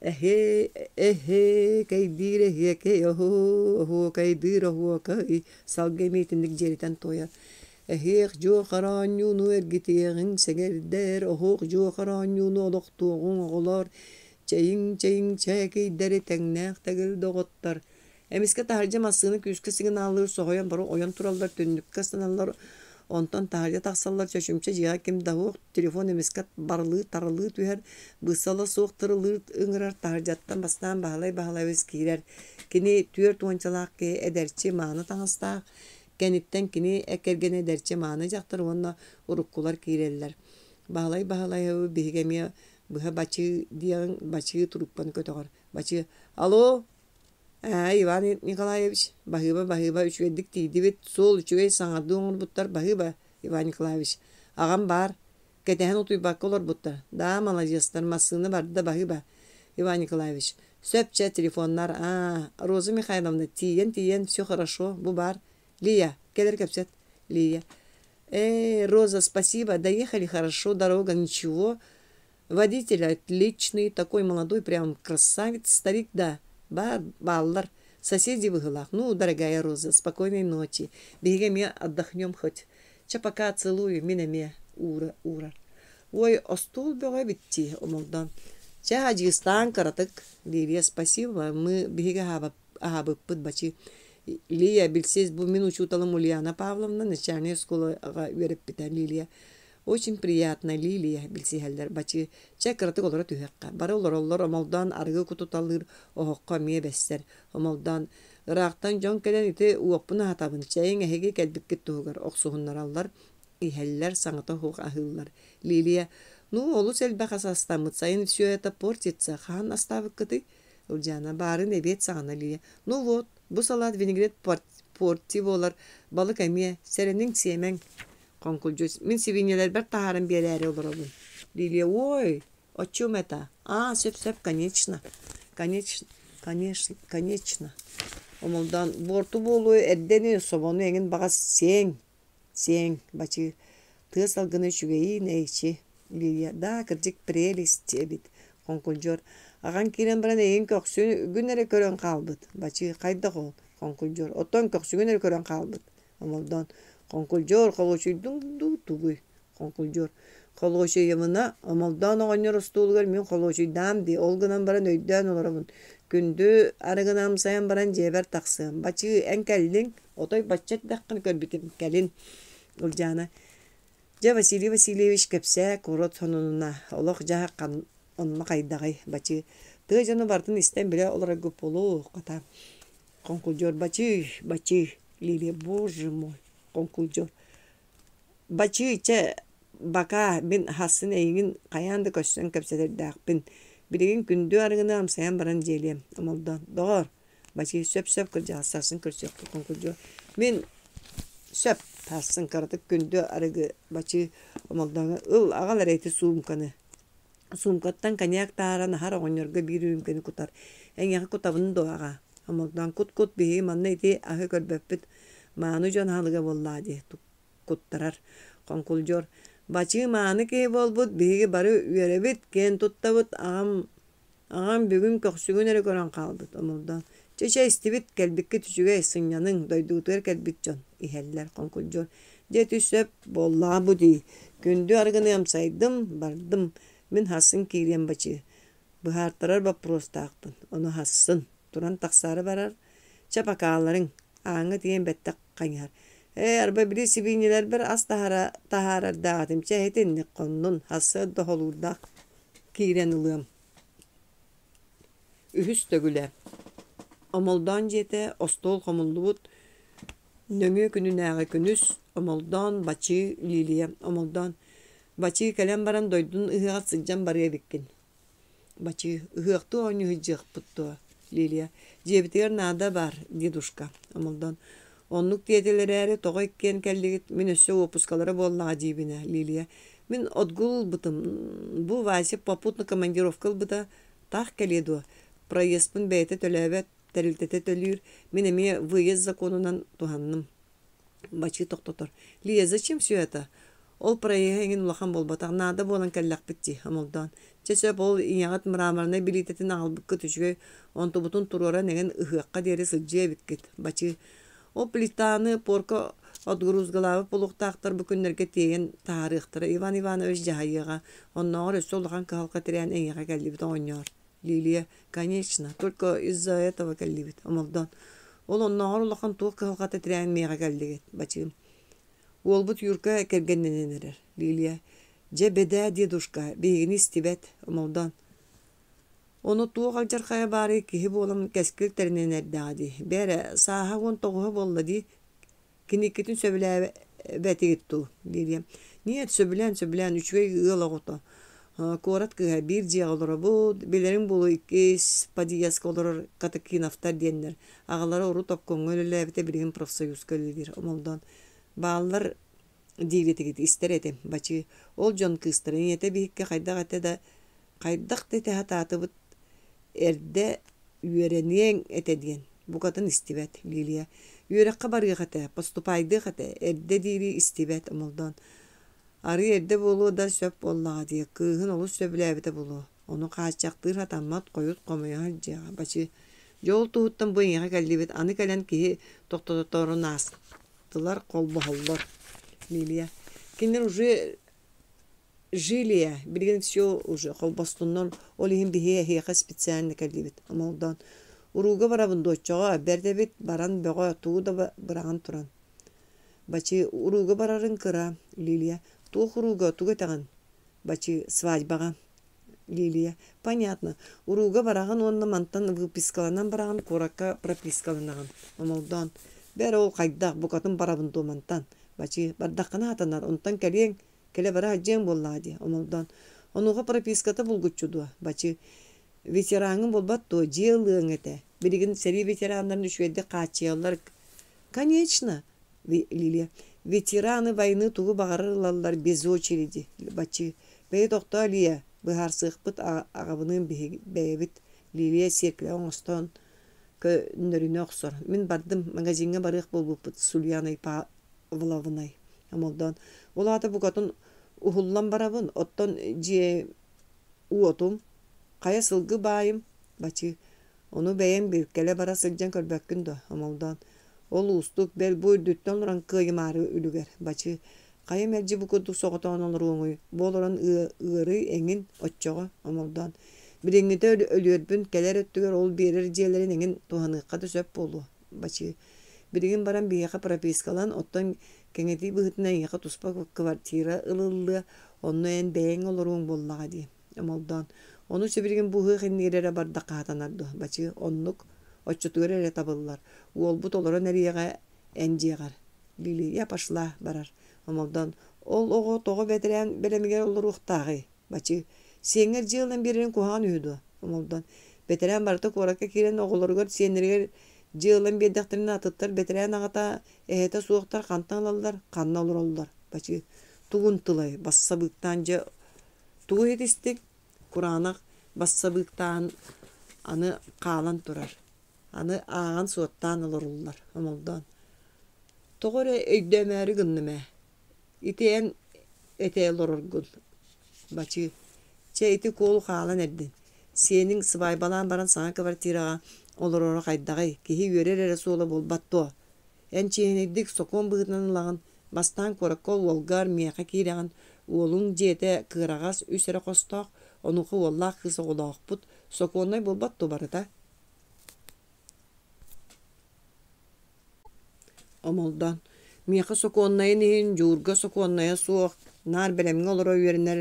Эһээ, эһээ, кэйдиир эһиэкэй, оһоо, оһуокайдыыр оһуокай, салгы эмиэ итинник дьиэрэтэн туойар. Эһиэх дьуохар оонньууну эргитиэҕиҥ, сэгэрдэр, оһуох дьуохар оонньууну олохтуоҕуҥ, оҕолор, чэйиҥ, чэйиҥ, чээкийдэри тэҥнээх тэгил доҕоттор, Эмискэ таһырдьа массыына күүскэ сигналлыыр, соһуйан бары ойон тураллар, түннүккэ ыстаналлар, онтон таһырдьа тахсаллар, чочумча дьиэҕэ ким да суох, телефон эмискэ барылыы-тарылыы түһэр, быысала суох тырылыыр ыҥырар, таһырдьаттан бастаан Баһылай Баһылайабыс киирэр. Кини түөрт уончалаах киһи эдэрчи мааны таҥастаах, кэнниттэн кини кэргэнэ эдэрчи мааны дьахтар уонна уруккулар киирэллэр. Баһылай Баһылайабы биһиги эмиэ быһа бачыы диэҕиҥ бачыы трубканы көтөҕөр. Бачыы «Алло, Ээ, Иван Николаевич, баһыыба, баһыыба, үчүгэйдик тиийдибит, суол үчүгэй, саҥардыы оҥорбуттар, баһыыба, Иван Николаевич. Аҕам баар, кэтэһэн утуйбакка олорбуттар. Да, маладьыастар, массыына барда, баһыыба, Иван Николаевич. Сөп, чэ, телефоннар, аа, Роза Михайловна, тиийэн-тиийэн, все хорошо, бу баар. Лия, кэлэр кэпсэт. Лия. Ээ, Роза, спасибо, доехали хорошо, дорога ничего. Водитель отличный, такой молодой, прям красавец, старик да, баар бааллар, соседи быһыылаах. Ну, дорогая Роза, спокойной ночи. Биһиги эмиэ отдохнем хоть. Чэ, пока целую, мин эмиэ уура уурар. Ой, остуол бөҕө эбит дии, омолдоон. Чэ, адьыыстаан кыратык, Лилия, спасибо, мы биһиги аһаабыппыт бачыы. Лия, билсиэс, бу мин учууталым Ульяна Павловна начальнай оскуолаҕа үөрэппитэ Лилия. Очень приятно, Лилия, билсиһэллэр бачыы. Чэ, кыратык олоро түһүөххэ. Бары олороллор, омолдоон арыгы кутуталыыр, оһоххо эмиэ бэссэр. Омолдоон, ыраахтан дьон кэлэн ити уоппун аһатабын, чэйиҥ эһиги кэлбиккит туһугар охсуһуннараллар, иһэллэр, саҥата суох аһыыллар. Лилия, ну, олус элбэх ас астаммыт, сайын все это портится, хаһан астаабыккытый? Ылдьаана, баарын эбиэт саҕана Лия. Ну вот, бу салаат винегрет порти буолар, балык эмиэ, сэрэниҥ сиэмэҥ. Хоҥкулдьус, мин сибиинньэлэрбэр таһааран биэрээри олоробун. Лилия, ой, о чем это? А, сөп-сөп, конечно. Конечно, конечно, конечно. Омолдоон, буорту буолуо эрдэни, собону эҥин баҕас сиэҥ, сиэҥ, бачыы. Тыа салгына үчүгэйиин эйчи. Лилия, да, кырдьык прелесть эбит. Хоҥкулдьуор, аҕаҥ киирэн баран эйигин көхсүгүн эрэ көрөн хаалбыт. Бачыы, хайдах ол? Хоҥкулдьуор, оттон көхсүгүн эрэ көрөн хаалбыт. Омолдоон «Хоҥкулдьуор, холуочуйдуҥ дуу, тугуй?» Хоҥкулдьуор «Холуочуйумуна, Омолдоон оҕонньор остуолугар мин холуочуйдаам дии, ол гынан баран өйдөөн олоробун. Күндү арыгыны амсайан баран дьиэбэр тахсыам. Бачыы, эн кэллиҥ, отой бачча эрдэххин көрбүтүм, кэлин». Ылдьаана «Дьэ, Василий Васильевич, кэпсээ, куорат сонунуна, олох-дьаһах онно хайдаҕый, бачыы? Тыа дьоно барытын истэн билэ олороргут буолуо, хата». Хоҥкулдьуор «Бачыы, бачыы, Лилия, боже мой, хоҥкулдьуор Бачыы, чэ, бакаа, мин хасын эйигин хайаан да көрсөн кэпсэтэрдээхпин. Билигин күндү арыгыны амсайан баран дьиэлиэм, омолдоон. Доҕоор, Бачыы, сөп-сөп кырдьаҕас сарсын көрсүөхпүт хоҥкулдьуор. Мин сөп, сарсын кыратык күндү арыгы Бачыы омолдооҥҥо ыл, аҕал эрэ ити суумканы. Суумкаттан коньяк таһааран аһар оҕонньорго биир үрүүмкэни кутар. Эйиэхэ кутабын дуо, аҕаа? Омолдоон кут-кут биһиги манна ити аһы көрбөппүт, мааны дьон аһылыга буоллаа дии куттарар. Хоҥкулдьуор бачыы мааны киһи буолбут, биһиги бары үөрэбит, киэн туттабыт, аҕам аҕам бүгүн көхсүгүн эрэ көрөн хаалбыт. Омолдоон чэ чэ истибит, кэлбиккит үчүгэй, сынньаныҥ, дойдугутугар кэлбит дьон иһэллэр. Хоҥкулдьуор Дьэ ити сөп буоллаҕа бу дии, күндү арыгыны амсайдым, бардым, мин хассын киириэм бачыы, быһаартарар боппуруостаахпын, ону хассын, туран тахсаары барар, чэ бакааларыҥ, ааҥҥа тиийэн бэттэх хайыһар, ээ арба били сибиинньэлэрбэр ас таһара таһаарардаах этим, чэ итинник хоннун, сарсыарда холуурдаах киирэн ылыам. Үһүс төгүлэ Омолдоон дьиэтэ остуол хомуллубут нөҥүө күнүнээҕи күнүс Омолдоон, Бачыы, Лилия Омолдоон. Бачыы кэлэн баран дойдун ыһыаҕар сылдьан барыа эбиккин. Бачыы, ыһыахтыы оонньуу сылдьыахпыт дуо? Лилия, дьиэбитигэр наада баар, дедушка. Омолдоон, оннук диэтилэр эрээри тоҕо иккиэн кэллигит? Мин өссө уоппускалара буоллаҕа диибин ээ. Лилия, мин отгул ылбытым. Бу Вася попутно командировка ылбыта. Таах кэлиэ дуо? Проездпын бэйэтэ төлөөбөт, тэрилтэтэ төлүүр. Мин эмиэ выезд законунан туһанным. Бачыы тохтотор. Лия, зачем все это? Ол проеһа эҥин улахан буолбатах, наада буолан кэллэхпит дии, Омолдоон. Чэ сөп, ол ийэҕит мраморнай билиитэтин аҕалбыккыт үчүгэй, онтубутун туруоран эҥин ыһыахха диэри сылдьыа эбиккит. Бачыы. Ол плитаны порка отгрузгалаабыт буолуохтаахтар бу күннэргэ тиэйэн таһаарыахтара. Иван Иванович дьаһайыаҕа. Оннооҕор өссө улахан кыһалҕа тирээн эйиэхэ кэллибит оҕонньоор. Лилия, конечно, только из-за этого кэллибит, Омолдоон. Ол оннооҕор улахан туох кыһалҕата тирээн миэхэ кэллигит, Бачыым. Уолбут Юрка кэргэннэнэн эрэр. Лилия, дьэ бэдээ, дедушка, биһигини истибэт, Омолдоон. Ону туох алдьархайа баарый киһи буолан кэскил тэринэн эрдэҕэ дии. Бээрэ, сааһа 19 буолла дии. Киниккитин сөбүлээбэтигит дуу? Лилия. Нет, сөбүлээн, сөбүлээн, үчүгэй ыал оҕото. Куорат кыыһа биир дьиэҕэ олоробут, билэриҥ буолуо иккис подъездка олорор Катакиновтар диэннэр. Аҕалара урут обкомҥа үлэлээбитэ, билигин профсоюзка үлэлиир. Омолдоон. Бааллар диир этигит, истэр этим, бачыы. Ол дьон кыыстара ийэтэ биһикки хайдах этэ да хайдах да этэ сатаатыбыт эрдэ үөрэниэҥ этэ диэн букатын истибэт Лилия үөрэххэ барыах этэ поступайдыах этэ эрдэ диири истибэт Омолдоон арыы эрдэ буолуо да сөп буоллаҕа дии кыыһын олус сөбүлээбитэ буолуо ону хааччахтыыр сатаммат хойут хомуйа сылдьыаҕа бачыы дьэ ол туһуттан бу эйиэхэ кэллибит аны кэлэн киһи тохтоторун аастылар холбоһоллор Лилия кинилэр уже Жилия, билигин все уже холбостуннар, ол иһин биһи эһиэхэ специально кэллибит. Омолдоон. Урууга барабын дуо оччоҕо, бэрт эбит, баран бөҕө, тугу да быраҕан туран. Бачыы, урууга барарыҥ кыра, Лилия. Туох урууга, тугу этэҕин? Бачыы, свадьбаҕа. Лилия, понятно. Урууга бараҕын уонна мантан выпискаланан бараҕын, куоракка пропискаланаҕын. Омолдоон. Бэр ол хайдах, букатын барабын дуо мантан? Бачыы, бардаххына сатанар, онтон кэлиэҥ, Кэлэ-бара сылдьыаҥ буоллаҕа дии, Омолдоон. Онуоха прописката булгуччу дуо, Бачыы? Ветераҥҥын буолбат дуо, дьиэ ылыаҥ этэ. Билигин сэрии ветераннарын үчүгэйдик хааччыйаллар. Конечно, Лилия. Ветераны войны тугу баҕарар ылаллар без очереди. Бачыы. Бэйи тохтоо, Лия, быһаарсыахпыт аҕабыныын биһиги бэйэбит. Лилия сиэркилэ оҥостон көннөрүнэ охсор. Мин бардым, магазиҥҥа барыах буолбуппут с Ульяной Павловной. Омолдоон, ол аата букатын уһуллан барабын, оттон дьиэ уотум, хайа сылгы баайым, бачыы, ону бэйэм кэлэ бара сылдьан көрбөккүн дуо, Омолдоон, ол уустук, бэл бу үрдүттэн олорон кыайымаары үлүгэр, бачыы, хайа мэлдьи бу курдук соҕотоҕун олоруоҥуй, бу олорон ыарыы эҥин, оччоҕо, Омолдоон, билиҥҥитэ өлүөрбүн, кэлэр өттүгэр ол биэрэр дьиэлэрин эҥин туһаныахха да сөп буолуо, бачыы, Билигин баран биһиэхэ пропискалан, оттон кэҥэтии быһыытынан эйиэхэ туспа квартира ылыллыа, онно эн бэйэҥ олоруоҥ буоллаҕа дии, Омолдоон. Ону сибилигин бу ыһыах иннигэр эрэ бардахха сатанар дуо, бачыы, оннук, оччотугар эрэ табыллар. Уолбут олорон эриэҕэ эн дьиэҕэр. Лилия пошла барар. Омолдоон, ол оҕо тоҕо бэтэрээн бэлэмигэр олоруохтааҕый? Бачыы, сиэҥҥэр дьиэ ылан биэрэрин куһаҕан үһү дуо? Омолдоон, бэтэрээн барыта куоракка киирэн оҕолоругар, сиэннэригэр Дьиэ ылан биэрдэхтэринэ атыттар бэтэрээн аҕата, эһэтэ суохтар хантан ылаллар, ханна олороллор? Бачыы, тугун тылай, бассабыыктаан дьэ тугу иһитистиҥ? Кураанах бассабыыктаан аны хаалан турар. Аны ааҕан-суоттаан олоруллар, Омолдоон. Тоҕо эрэ өйдөөмөөрү гынным ээ. Ити эн этэ олороргун, Бачыы. Чэ, ити куолу хаалан эрдин. Сиэниҥ сыбаайбалаан баран саҥа квартираҕа олороро хайдаҕый, киһи үөрэр эрэ суола буолбат дуо? Эн чиэһинэйдик, сокуон быһыытынан ылаҕын, бастаан куоракка уолгар, миэхэ киирэҕин, уолуҥ дьиэтэ кыараҕас, үс эрэ хостоох, онуоха уоллаах кыыс оҕолоохпут, сокуоннай буолбат дуо барыта? Омолдоон: «Миэхэ сокуоннайын иһин Дьуурга сокуоннайа суох, наар бэлэмҥэ олоро үөрэнэр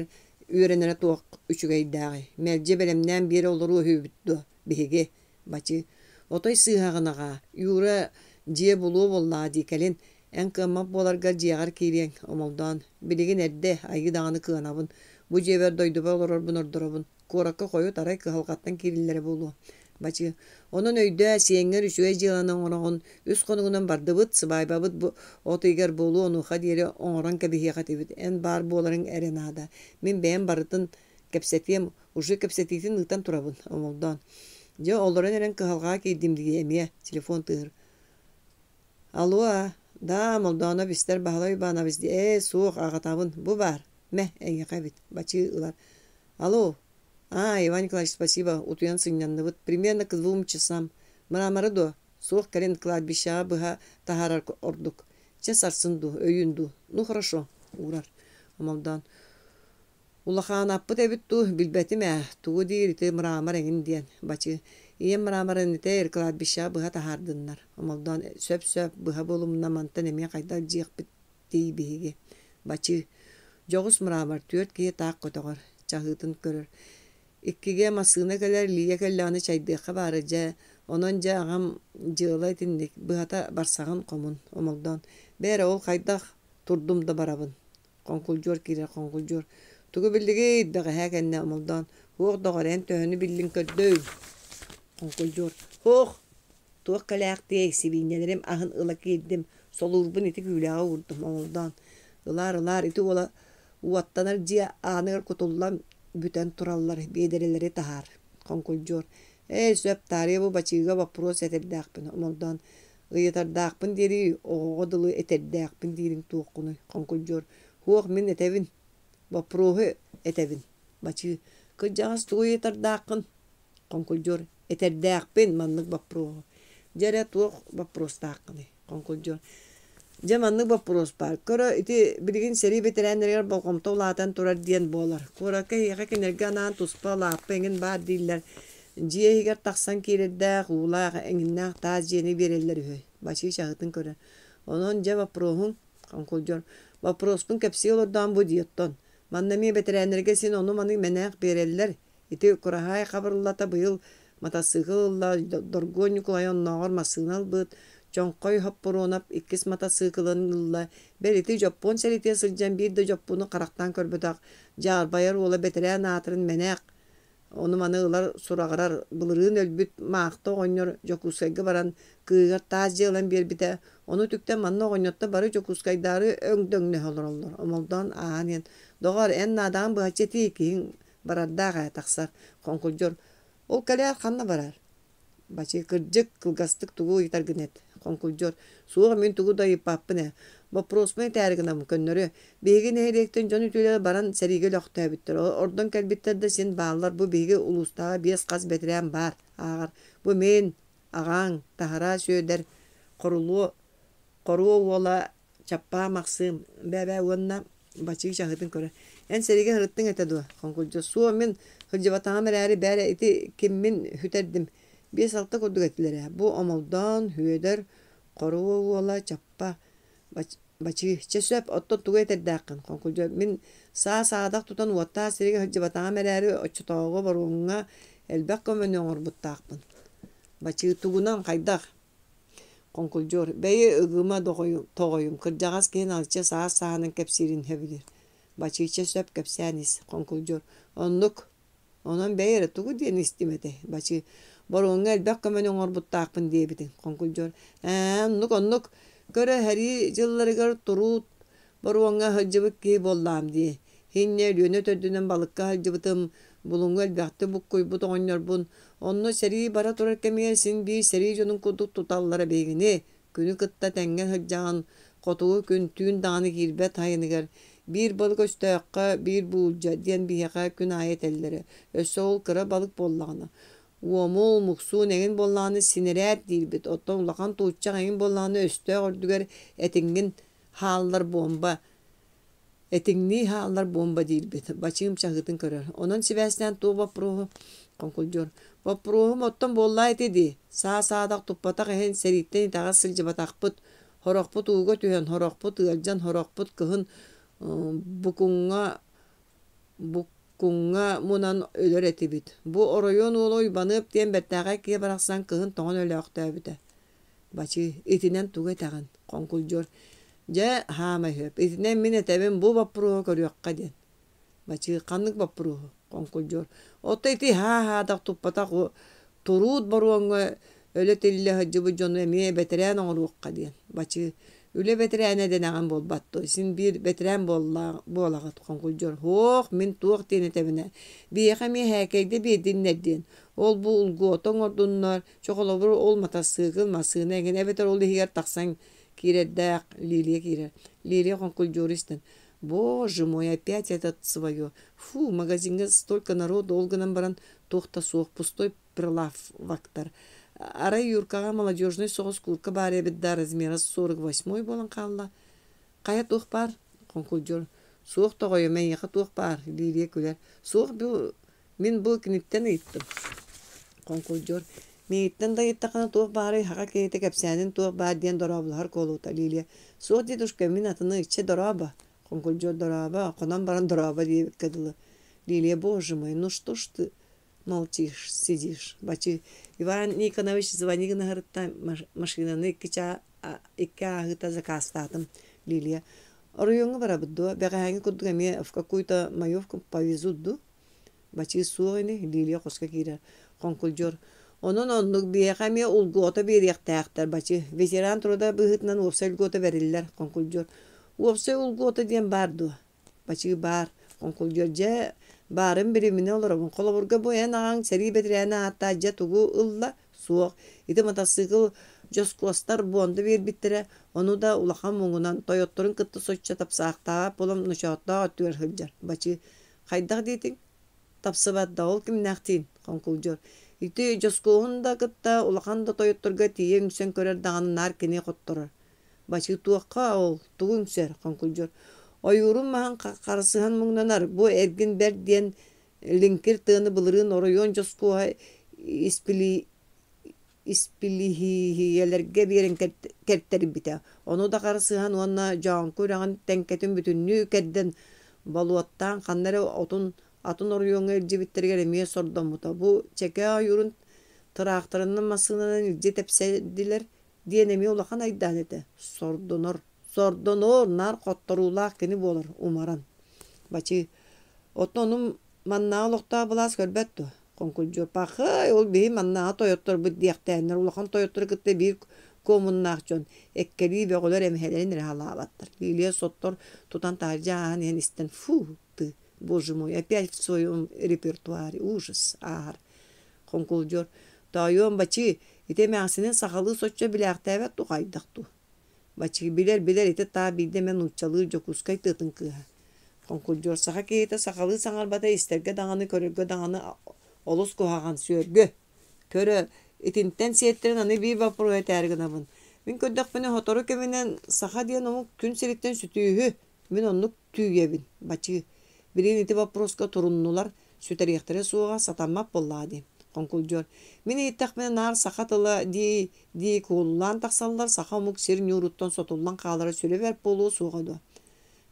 үөрэнэрэ туох үчүгэйдээҕий, мэлдьи бэлэмнээн биэрэ олоруо үһүбүт дуо, биһиги?» Бачыы: «Отой сыыһаҕын аҕаа, Юра дьиэ булуо буоллаҕа дии кэлин, Эн кыаммат буоларгар дьиэҕэр киириэҥ, Омолдоон. Билигин эрдэ, айыы даҕаны кыанабын. Бу дьиэбэр дойдубар олорорбун ордоробун. Куоракка хойут арай кыһалҕаттан киириллэрэ буолуо. Бачыы. Онон өйдөө, сиэҥҥэр үчүгэй дьыаланы оҥороҕун. Үс хонугунан бардыбыт, сыбаайбабыт бу от ыйыгар буолуо, онуоха диэри оҥорон кэбиһиэх этибит. Эн баар буоларыҥ эрэ наада. Мин бэйэм барытын кэпсэтиэм, уже кэпсэтиитин ыытан турабын, Омолдоон. Дьэ, олорон эрэн кыһалҕаҕа киирдим дии эмиэ, телефон тыаһыыр. Алло, да, Молдоонов истэр Баһылай Уйбаанабыс дии. Ээ, суох, аҕатабын. Бу баар. Мэ, эйиэхэ эбит. Бачыы ылар. Алло. А, Иван Николаевич, спасибо, утуйан сынньанныбыт. Примерно к двум часам. Мраморы дуо? Суох, кэлин кладбищеҕа быһа таһаарар ордук. Чэ, сарсын дуу, өйүүн дуу. Ну, хорошо, уурар. Омолдоон. Улахаанаппыт эбит дуу, билбэтим ээ, тугу диир ити мрамор эҥин диэн, бачыы. Ийэм мраморын итээр кладбищеҕа быһа таһаардыннар. Омолдоон сөп-сөп, быһа буолумна мантан эмиэ хайдах дьиэхпитий биһиги. Бачыы. Дьоҕус мрамор түөрт киһи таах көтөҕөр, чаһыытын көрөр. Иккигэ массыына кэлэр, Лия кэллэҕинэ чайдыахха баара дьэ, онон дьэ аҕам дьыала итинник, быһата барсаҕын хомун, Омолдоон. Бээрэ ол хайдах турдум да барабын. Хоҥкулдьуор киирэр хоҥкулдьуор Тугу биллигит? Бэҕэһээ кэннэ Омолдоон Һуох, доҕор, эн төһөнү биллиҥ көрдөй? Хоҥкулдьуор Һуох, туох кэлээхтиэй, сибиинньэлэрим аһын ыла киирдим, солуурбун ити күүлэҕэ уурдум. Омолдоон Ылаар, ылаар, ити уола уоттанар дьиэ ааныгар кутуллан бүтэн тураллар, биэдэрэлэри таһаар. Хоҥкулдьуор Ээ, сөп, таарыйа бу бачыыга боппуруос этэрдээхпин. Омолдоон Ыйытардаахпын диэри оҕоҕо дылы этэрдээхпин диириҥ туоххунуй, хоҥкулдьуор Һуох, мин этэбин, боппуруоһу этэбин, бачыы Кырдьаҕас тугу ыйытардааххын, хоҥкулдьуор Этэрдээхпин маннык боппуруоһу. Дьэ эрэ туох боппуруостааххыный, хоҥкулдьуор Дьэ маннык боппуруос баар. Көрө ити билигин сэрии бэтэрээннэригэр болҕомто улаатан турар диэн буолар. Куоракка эһиэхэ кинилэргэ анаан туспа лааппы эҥин баар дииллэр. Дьиэ иһигэр тахсан киирэрдээх, уулаах, эҥиннээх таас дьиэни биэрэллэр үһү. Бачыы чаһытын көрөр. Онон дьэ боппуруоһуҥ, хоҥкулдьуор, боппуруоспун кэпсии олордоон бу дии оттон. Манна эмиэ бэтэрээннэргэ син ону-маны мэнээх биэрэллэр. Ити Кураһаай Хабырыллата быйыл матассыыкыл ылла, Доргуон Ньукулай оннооҕор массыына ылбыт, Чоҥхой Хоппуруонап иккис матассыыкылын ылла, бэл ити дьоппуон сэриитигэр сылдьан биир да дьоппуону харахтаан көрбөтөх, дьаарбайар уола бэтэрээн аатырын мэнээх ону-маны ылар сураҕырар, былырыын өлбүт Маахта оҕонньор Дьокуускайга баран кыыһыгар таас дьиэ ылан биэрбитэ, ону үтүктэн манна оҕонньоттор бары Дьокуускайдаары өҥдөҥнөһө олороллор, Омолдоон ааһан иһэн, «Доҕоор, эн наадаҕын быһаччы этиий, киһиҥ барардаах ээ тахсар, Хоҥкулдьур, ол кэлээр ханна барар?» Бачыы, кырдьык, кылгастык тугу ыйытаргын эт. Хоҥкулдьуор, суох мин тугу да ыйыппаппын ээ. Боппуруоспун этээри гынабын көннөрү. Биһиги нэһилиэктэн дьон үтүөлэрэ баран сэриигэ өлөхтөөбүттэр. Ордон кэлбиттэр да син бааллар. Бу биһиги улуустааҕы биэс хас бэтэрээн баар. Ааҕар. Бу мин, аҕаҥ, Таһараа Сүөдэр, Хорулуо, Хоруо уола Чаппаа Махсыым, бээ-бээ уонна бачыы чаһыытын көрө: «Эн сэриигэ сырыттыҥ этэ дуо?» Хоҥкулдьу: «Суох, мин сылдьыбатаҕым эрээри, бээрэ ити киммин сүтэрдим. Биэс-алта курдук этилэр ээ. Бу Омолдоон, Сүөдэр, Хоруо уола Чаппа, Бачыы. Чэ сөп, оттон тугу этэрдээххин?» Хоҥкулдьу: «Мин саа-саадах тутан уоттаах сиригэ сылдьыбатаҕым эрээри, оччотооҕуга боруоҥҥа элбэх көмөнү оҥорбуттаахпын». Бачыы: «Тугунан, хайдах?» Хоҥкулдьуор, бэйи ыгыма тоҕойум, кырдьаҕас киһи налыччы саас-сааһынан кэпсиирин сөбүлүүр. Бачыыча сөп кэпсээн ис, Хоҥкулдьуор, оннук, онон бэйи эрэ тугу диэн истим этэй, Бачыы, боруоҥҥа элбэх көмөнү оҥорбуттаахпын диэбитиҥ, Хоҥкулдьуор, ээ, оннук, оннук, көрө сэрии дьылларыгар туруут боруоҥҥа сылдьыбыт киһи буоллаҕым дии, Инньэ Өлүөнэ төрдүнэн балыкка сылдьыбытым, Булуҥҥа элбэхтик буккуйбут оҕонньорбун. Онно сэрии бара турар кэмигэр син биир сэрии дьонун курдук туталлара биһигини. Күнү кытта тэҥҥэ сылдьаҕын, хотугу күн түүн даҕаны киирбэт айаныгар биир балык өстөөххө, биир буулдьа диэн биһиэхэ күн аайы этэллэрэ. Өссө ол кыра балык буоллаҕына. Уомул, муксуун эҥин буоллаҕына синэрээт диирбит, оттон улахан тууччах эҥин буоллаҕына өстөөх үрдүгэр этиҥҥин хааллар буомба Этиҥнии хааллар буомба диирбит, бачыым чаһыытын көрөр. Онон сибээстээн туох боппуруоһу Хоҥкулдьуор Боппуруоһум оттон буоллаа ити дии. Саа-саадах туппатах иһин сэрииттэн итэҕэс сылдьыбатахпыт. Сорохпут ууга түһэн, сорохпут ыалдьан, сорохпут кыһын букуҥҥа буккуҥҥа мунан өлөр этибит. Бу оройуон уола Уйбаныап диэн бэртээхэй киһи барахсан кыһын тоҥон өлөөхтөөбүтэ. Бачыы, итинэн тугу этэҕин? Хоҥкулдьуор. Дьэ, хаамай сөп. Итинэн мин этэбин бу боппуруоһу көрүөххэ диэн. Бачыы ханнык боппуруоһу? Хоҥкулдьуор. Оттон ити һаа-һаатах туппатах туруут боруоҥҥа өлө-тиллэ сылдьыбыт дьону эмиэ бэтэрээн оҥоруохха диэн. Бачыы үлэ бэтэрээнэ дэнэҕин буолбат дуо? Син биир бэтэрээн буолаҕыт Хоҥкулдьуор. Һуох, мин туох диэн этэбинэ? Биһиэхэ эмиэ һээкэйдэ биэрдиннэр диэн. Ол-бу улгуота оҥордуннар, чэ холобур ол матассыыкыл, массыына эҥин эбэтэр ол иһигэр тахсан киирэрдээх Лилия киирэр. Лилия Хоҥкулдьуору истэн Боже мой, опять этот свое. Фу, магазиҥҥа столько народу, ол гынан баран туох да суох, пустой прилавоктар. Арай Юркаҕа молодежнай соҕус куурка баар эбит да размера 48 буолан хаалла. Хайа туох баар? Хоҥкулдьуор. Суох тоҕойум, эйиэхэ туох баар? Лилия күлэр. Суох бу мин бу киниттэн ыйыттым. Хоҥкулдьуор. Миигиттэн да ыйыттаххына туох баарый хаха киһитэ кэпсээнин туох баар диэн дорооболоһор куолута Лилия. Суох дедушка мин атыны иччэ дорообо. Хоҥкулдьуор дорообо, хонон баран дорообо диэбиккэ дылы. Лилия, боже мой, ну что ж ты молчишь, сидишь? Бачы, Иван Никонович звони гынаһарыттан машинаны икки ааһыыта заказтаатым. Лилия, оройуоҥҥа барабыт дуо? Бэҕэһээҥҥи курдук эмиэ в какую-то маевку повезут дуу? Бачыы суох ини, Лилия хоско киирэр. Хоҥкулдьуор. Онон оннук биһиэхэ эмиэ улгуота биэриэхтээхтэр, бачы. Ветеран труда быһыытынан уопсай льгота бэриллэр, хоҥкулдьуор. Уопсай улгуота диэн баар дуо? Бачыы баар. Хоҥкулдьуор дьэ, баарын билиминэ олоробун. Холобурга бу эн аҕаҥ сэрии бэтэрээнэ ааттаах дьэ тугу ылла? Суох. Ити матассыыкыл дьоскуостар буонда биэрбиттэрэ, ону да улахан муҥунан, тойотторун кытта соччо тапсаахтаабат буолан ночооттоох өттүгэр сылдьар. Бачыы Хайдах диэтиҥ? Тапсыбат да ол кимнээхтиин? Хоҥкулдьуор. Ити дьоскуоһун да кытта улахан да тойотторго тиийэ үҥсэн көрөр даҕаны наар кини хотторор. Бачыы туохха ол, тугу үҥсэр? Хоҥкулдьуор. Ойуурун маһын харсыһан муҥнанар, бу эргин бэрт диэн лиҥкир тыаны былырыын оройуон дьоскуоһа испили испилиһиийэлэргэ биэрэн кэртэрбитэ. Ону да харысыһан уонна Дьооҥку үрэҕин тэҥкэтин бүтүннүү кэрдэн болуоттаан ханна эрэ отун атын оройуоҥҥа илдьибиттэригэр эмиэ сордоммута. Бу чэкээ ойуурун тыраахтарынан массыынанан илдьи тэпсэдилэр диэн эмиэ улахан айдаан этэ. Сордонор, сордонор, наар хотторуулаах кини буолар, умаран. Бачыы, оттон ону маннааҕы олохтоох былаас көрбөт дуо? Хоҥкулдьуо пахай, ол биһи маннааҕы тойотторбут диэхтээннэр улахан тойоттору кытта биир куомуннаах дьон эккэлии бөҕөлөр эмэһэлэрин эрэ халаабаттар. Лилия соттор тутан таһырдьа ааһан иһэн истэн фу ты, боже мой, опять в своем репертуаре, ужас ааһар. Хоҥкулдьуор тоойуом бачыы, ити эмээхсинин сахалыы соччо билээхтээбэт дуу хайдах дуу? Бачыы билэр-билэр ити таа биирдэ эмэ нууччалыы Дьокуускай тыатын кыыһа. Хоҥкулдьуор саха киһитэ сахалыы саҥарбата истэргэ даҕаны, көрөргө даҕаны олус куһаҕан, сүөргү. Көрө, итинтэн сиэттэрэн аны биир боппуруоһу этээри гынабын. Мин көрдөхпүнэ сотору кэминэн саха диэн омук күн сириттэн сүтүүһү, мин оннук түүйэбин, бачыы. Билигин ити боппуруоска туруннулар, сүтэриэхтэрэ суоҕа, сатаммат буоллаҕа дии. Хоҥкулдьуор. Мин иһиттэхпинэ наар саха тыла дии дии куолулаан тахсаллар, саха омук сир ньууруттан сотуллан хаалара сүрэ бэрт буолуо суоҕа дуо?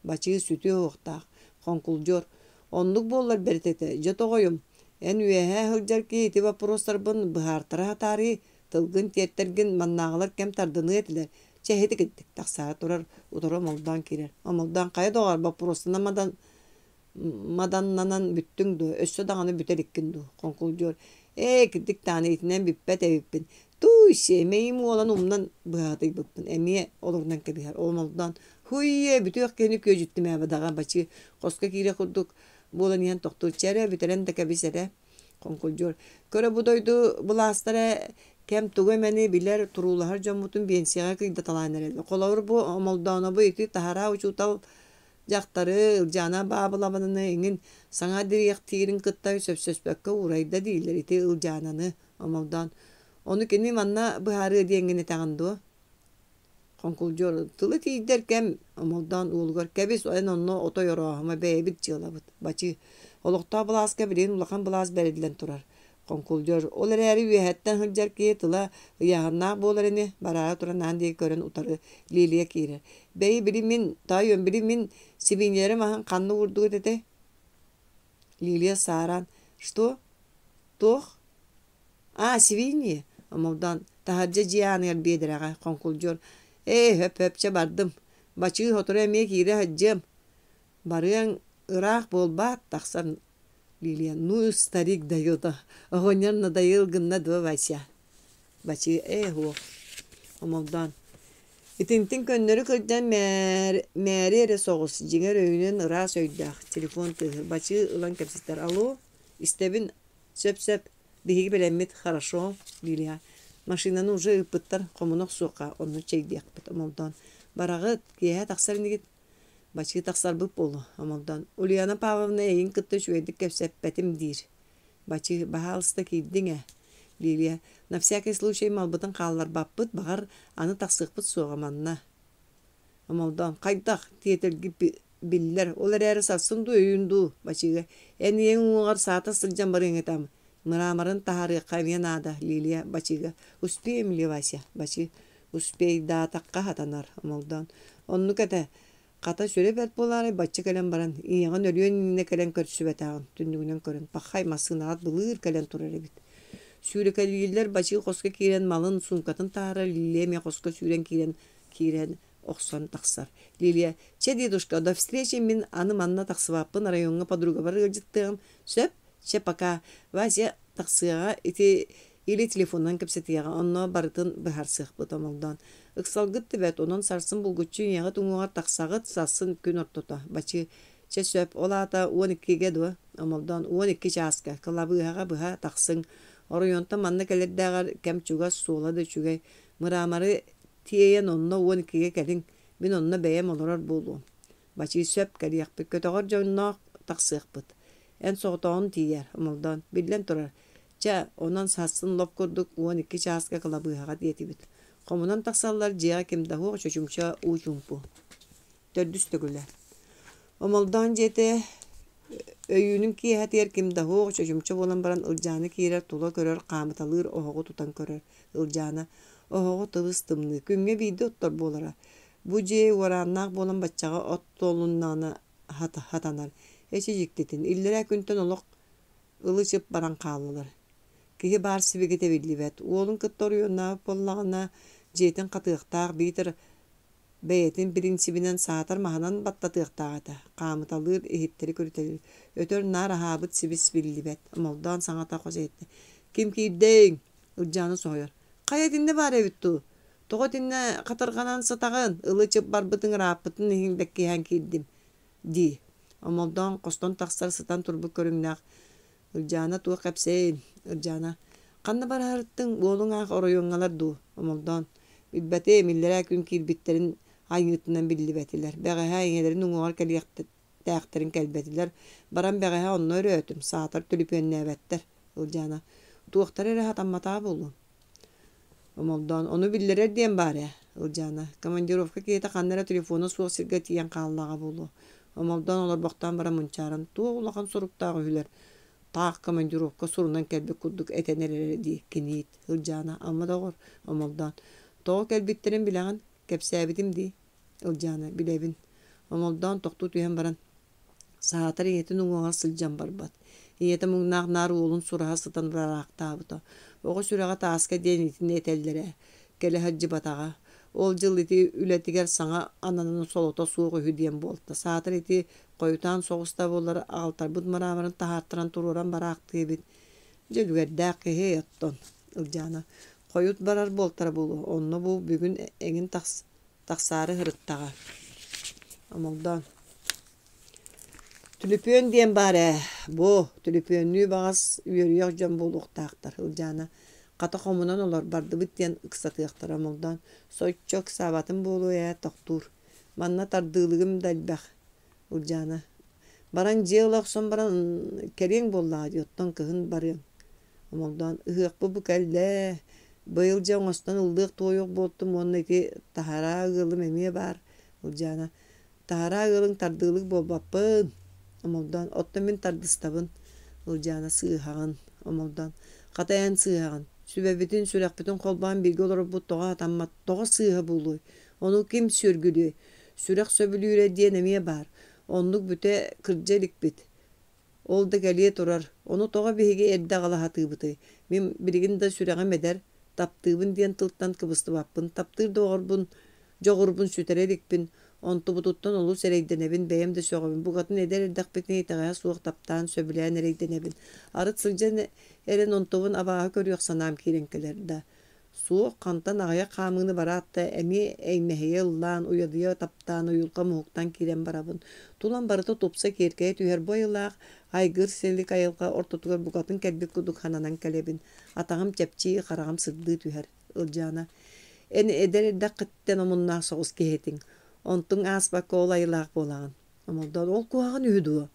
Бачыы сүтүө уохтаах. Хоҥкулдьуор. Оннук буоллар бэрт этэ. Дьэ тоҕойум, эн үөһээ сылдьар киһи ити боппуруостарбын быһаартара сатаарый, тылгын тиэртэргин маннааҕылар кэм тардыныа этилэр. Чэ иһит итинник тахсаары турар утары омолдоон киирэр. Омолдоон хайа доҕоор боппуруостана мадан маданнанан бүттүҥ дуо, өссө даҕаны бүтэ иликкин дуу? Хоҥкулдьуор ээ кирдик даҕаны итинэн бүппэт эбиппин. Тууй-сиэ, мэйиим уолан умнан быһаатыйбыппын. Эмиэ олорунан кэбиһэр. Омолдоон һуй-йэ, бүтүөх киһини күөдьүттүм ээ бадаҕа бачыы хоско киирэ курдук буолан иһэн тохтуур. Чэ эрэ, бүтэрэн да кэбис эрэ. Хоҥкулдьуор көрө бу дойду былаастара кэм тугу эмэни билэр, туруулаһар дьоммутун биэнсийэҕэ кыйдаталаан эрэллэр. Холобур, бу Омолдоонобу ити таһараа учуутал дьахтары Ылдьаана Баабылабананы эҥин саҥа дириэхтиирин кытта сөпсөспөккө уурайда дииллэр ити Ылдьаананы омолдоон. Ону кини манна быһаарыа диэҥҥин этэҕин дуо? Хоҥкулдьуор тылы тиийдэр кэм омолдоон уолугар кэбис эн онно отой орооһума бэйэбит дьыалабыт бачыы олохтоох былааска билигин улахан былаас бэриллэн турар Хоҥкулдьуор ол эрээри үөһэттэн сылдьар киһи тыла ыйааһыннаах буолар ини, бараары туран аан диэки көрөн утары Лилия киирэр. Бэйи били мин, тоойуом, били мин сибиинньэлэрим аһын ханна уурдугут этэй? Лилия саараан «Что? Туох? Аа, свиньи?» омолдоон таһырдьа дьиэ ааныгар биэдэрэҕэ Хоҥкулдьуор «Ээ, хөп-хөп, чэ бардым. Бачыы сотору эмиэ киирэ сылдьыам. Барыаҥ ыраах буолбаат, тахсар Лилия. Ну, старик дает. Оҕонньор надоел гынна дуо, Вася? Бачыы ээ суох. Омолдоон. Итинтин көннөрү кырдьан мээри эрэ соҕус, дьиҥэр өйүнэн ыраас өйдөөх. Телефон тыаһыыр. Бачыы ылан кэпсэтэр. Алло, истэбин, сөп-сөп. Биһиги бэлэммит, хорошо, Лилия. Машинаны уже ыыппыттар, хомуна охсуохха, онно чэйдиэхпит. Омолдоон. Бараҕыт, киэһэ тахсар инигит? Бачыы тахсарбыт буолуо, Омолдоон. Ульяна Павловна эйигин кытта үчүгэйдик кэпсэппэтим диир. Бачыы, баһаалыста киирдиҥ ээ. Лилия, на всякий случай малбытын хаалларбаппыт, баҕар, аны тахсыахпыт суоҕа манна. Омолдоон, хайдах? Тиэтэлгит биллэр, ол эрээри сарсын дуу, өйүүн дуу, Бачыыга, эн ийэҥ уҥуоҕар саата сылдьан барыаҥ этэ мыраамарын таһаарыахха эмиэ наада, Лилия, Бачыыга, успеем ли, Вася? Бачыы, успейдаатахха сатанар, Омолдоон, оннук этэ, Хата сүрэ бэрт буолаарай бачча кэлэн баран, ийэҕин өлүөн иннинэ кэлэн көрсүбэтэҕин, түннүгүнэн көрөн, пахай массыынаҕыт былыыр кэлэн турар эбит. Сүүрэкэлииллэр бачыы хоско киирэн малын, суумкатын таһаарар, Лилия эмиэ хоско сүүрэн киирэн киирэн охсон тахсар. Лилия, чэ, дедушка, до встречи мин аны манна тахсыбаппын, райоҥҥа подругабар ыалдьыттыаҕым. Сөп? Чэ, пока. Вася тахсыаҕа ити или телефонунан кэпсэтиэҕэ, онно барытын быһаарсыахпыт Омолдоон. Ыксалгыт да бэрт, онон сарсын булгуччу ийэҕит уҥуоҕар тахсаҕыт, сарсын күн ортото. Бачыы, чэ сөп, ол аата 12-гэ дуо? Омолдоон, 12 чааска, кылабыыһаҕа быһа тахсыҥ. Оройуонтан манна кэлэрдээҕэр кэм чугас, суола да үчүгэй. Мыраамары тиэйэн онно 12-гэ кэлиҥ, мин онно бэйэм олорор буолуом. Бачыы сөп, кэлиэхпит, көтөҕөр дьонноох тахсыахпыт. Эн соҕотоҕун тиийэр, Омолдоон, биллэн турар, Чэ, онон сарсын лоп курдук 12 чааска кылабыыһаҕа диэтибит. Хомунан тахсаллар, дьиэҕэ ким да суох, чочумча уу чуумпу. Төрдүс төгүлэ. Омолдоон дьиэтэ өйүүнүн киэһэтигэр ким да суох, чочумча буолан баран Ылдьаана киирэр, тула көрөр, хаамыталыыр, оһоҕу тутан көрөр. Ылдьаана оһоҕо тыбыс-тымныы, күҥҥэ биирдэ оттор буолара. Бу дьиэ уорааннаах буолан баччаҕа от туолуннаҕына хатанар. Эчи дьиктитин, иллэрээ күнтэн олох ылы-чып баран хааллылар. Киһи баар сибикитэ биллибэт. Уолун кытта оройуоннаабыт буоллаҕына, дьиэтин хатыахтаах биитэр бэйэтин бириинсибинэн саатар маһынан баттатыахтаах этэ. Хаамыталыыр, иһиттэри көрүтэлиир. Өтөр-наар аһаабыт сибис биллибэт. Омолдоон саҥата хос иһиттэ. «Ким киирдэҥ?» Ылдьаана соһуйар. «Хайа итиннэ баар эбит дуу? Тоҕо итиннэ хатырҕанан сытаҕын? Ылы-чып барбытыҥ ырааппытын иһин бэккиһээн киирдим» дии. Омолдоон хостон тахсар сытан турбут көрүҥнээх Ылдьаана туох кэпсээн Ылдьаана ханна бараһарыттыҥ уолуҥ аах оройуоҥҥалар дуу Омолдоон билбэтим иллэрээ күн киирбиттэрин айыытынан биллибэтилэр бэҕэһээ ийэлэрин уҥуоҕар кэлиэхтээхтэрин кэлбэтилэр баран бэҕэһээ онно өрөөтүм саатар түлүпүөннээбэттэр Ылдьаана туохтара эрэ сатамматаҕа буолуо Омолдоон ону биллэрэр диэн баар ээ Ылдьаана командировка киһитэ ханна эрэ телефона суох сиргэ тиийэн хааллаҕа буолуо Омолдоон олорбохтоон баран мунчааран туох улахан соруктаах үһүлэр таах командировка сурунан кэлбит курдук этэн эрэрэ дии киниит Ылдьаана ама доҕор Омолдоон тоҕо кэлбиттэрин билэҕин кэпсээбитим дии Ылдьаана билэбин Омолдоон тохтуу түһэн баран Саатар ийэтин уҥуоҕар сылдьан барбат. Ийэтэ муҥнаах наар уолун сураһа сытан бараахтаабыта. Оҕо сүрэҕэ тааска диэн итини этэллэрэ. Кэлэ сылдьыбатаҕа. Ол дьыл ити үлэтигэр саҥа ананан солото суох үһү диэн буолта. Саатар ити хойутаан соҕус да буоллар аҕалтарбыт мыраамарын таһаартаран туруоран бараахтыы эбит. Дьэ үлүгэрдээх киһи оттон Ылдьаана. Хойут барар буолтара буолуо. Онно бу бүгүн эҥин тахсаары сырыттаҕа. Омолдоон Түлүпүөн диэн баар ээ, бу, түлүпүөннүү баҕас үөрүйэх дьон буолуохтаахтар, Ылдьаана хата хомунан олор, бардыбыт диэн ыксатыахтара Омолдоон соччо ыксаабатым буолуо ээ, тохтуур. Манна тардыылыгым да элбэх, Ылдьаана баран дьиэ ыла охсон баран кэлиэҥ буоллаҕа дии, оттон кыһын барыаҥ. Омолдоон ыһыахпыт бу кэллэ, быйыл дьэ оҥостон ыллыах-туойуох буолтум уонна ити таһараа ыалым эмиэ баар, Ылдьаана Таһараа ыалыҥ тардыылык буолбаппын, Омолдоон, оттон мин тардыстабын, Ылдьаана сыыһаҕын, Омолдоон, хата эн сыыһаҕын, сүбэбитин, сүрэхпитин холбоон бииргэ олорорбут тоҕо сатаммат, тоҕо сыыһа буолуой, ону ким сүөргүлүөй, сүрэх сөбүлүүрэ диэн эмиэ баар, оннук бүтэ кырдьа иликпит, ол да кэлиэ турар, ону тоҕо биһиги эрдэ аҕала сатыыбытый, мин билигин да сүрэҕим эдэр, таптыыбын диэн тылтан кыбыстыбаппын, таптыыр доҕорбун, дьоҕурбун сүтэрэ иликпин, Онтубутуттан олус эрэйдэнэбин, бэйэм да сөҕөбүн. Букатын эдэр эрдэхпитинэ итэҕэһэ суох таптаан, сөбүлээн эрэйдэнэбин. Арыт сылдьан эрэн онтубун абааһы көрүөх санаам киирэн кэлэр да, суох, хантан аҕыйах хаамыыны бараат да, эмиэ эймэһийэ ыллаан, уйадыйа таптаан, уйулҕам уһуктан киирэн барабын. Тулам барыта тупса киэркэйэ түһэр бу айылаах айгыр-силик айылҕа ортотугар букатын кэлбит курдук сананан кэлэбин. Атаҕым чэпчии, хараҕым сырдыы түһэр. Ылдьаана, эн эдэр эрдэххиттэн омуннаах соҕус киһи этиҥ. Онтуҥ ааспакка ол айылаах буолаҕын. Омолдоон, ол куһаҕан үһү дуо?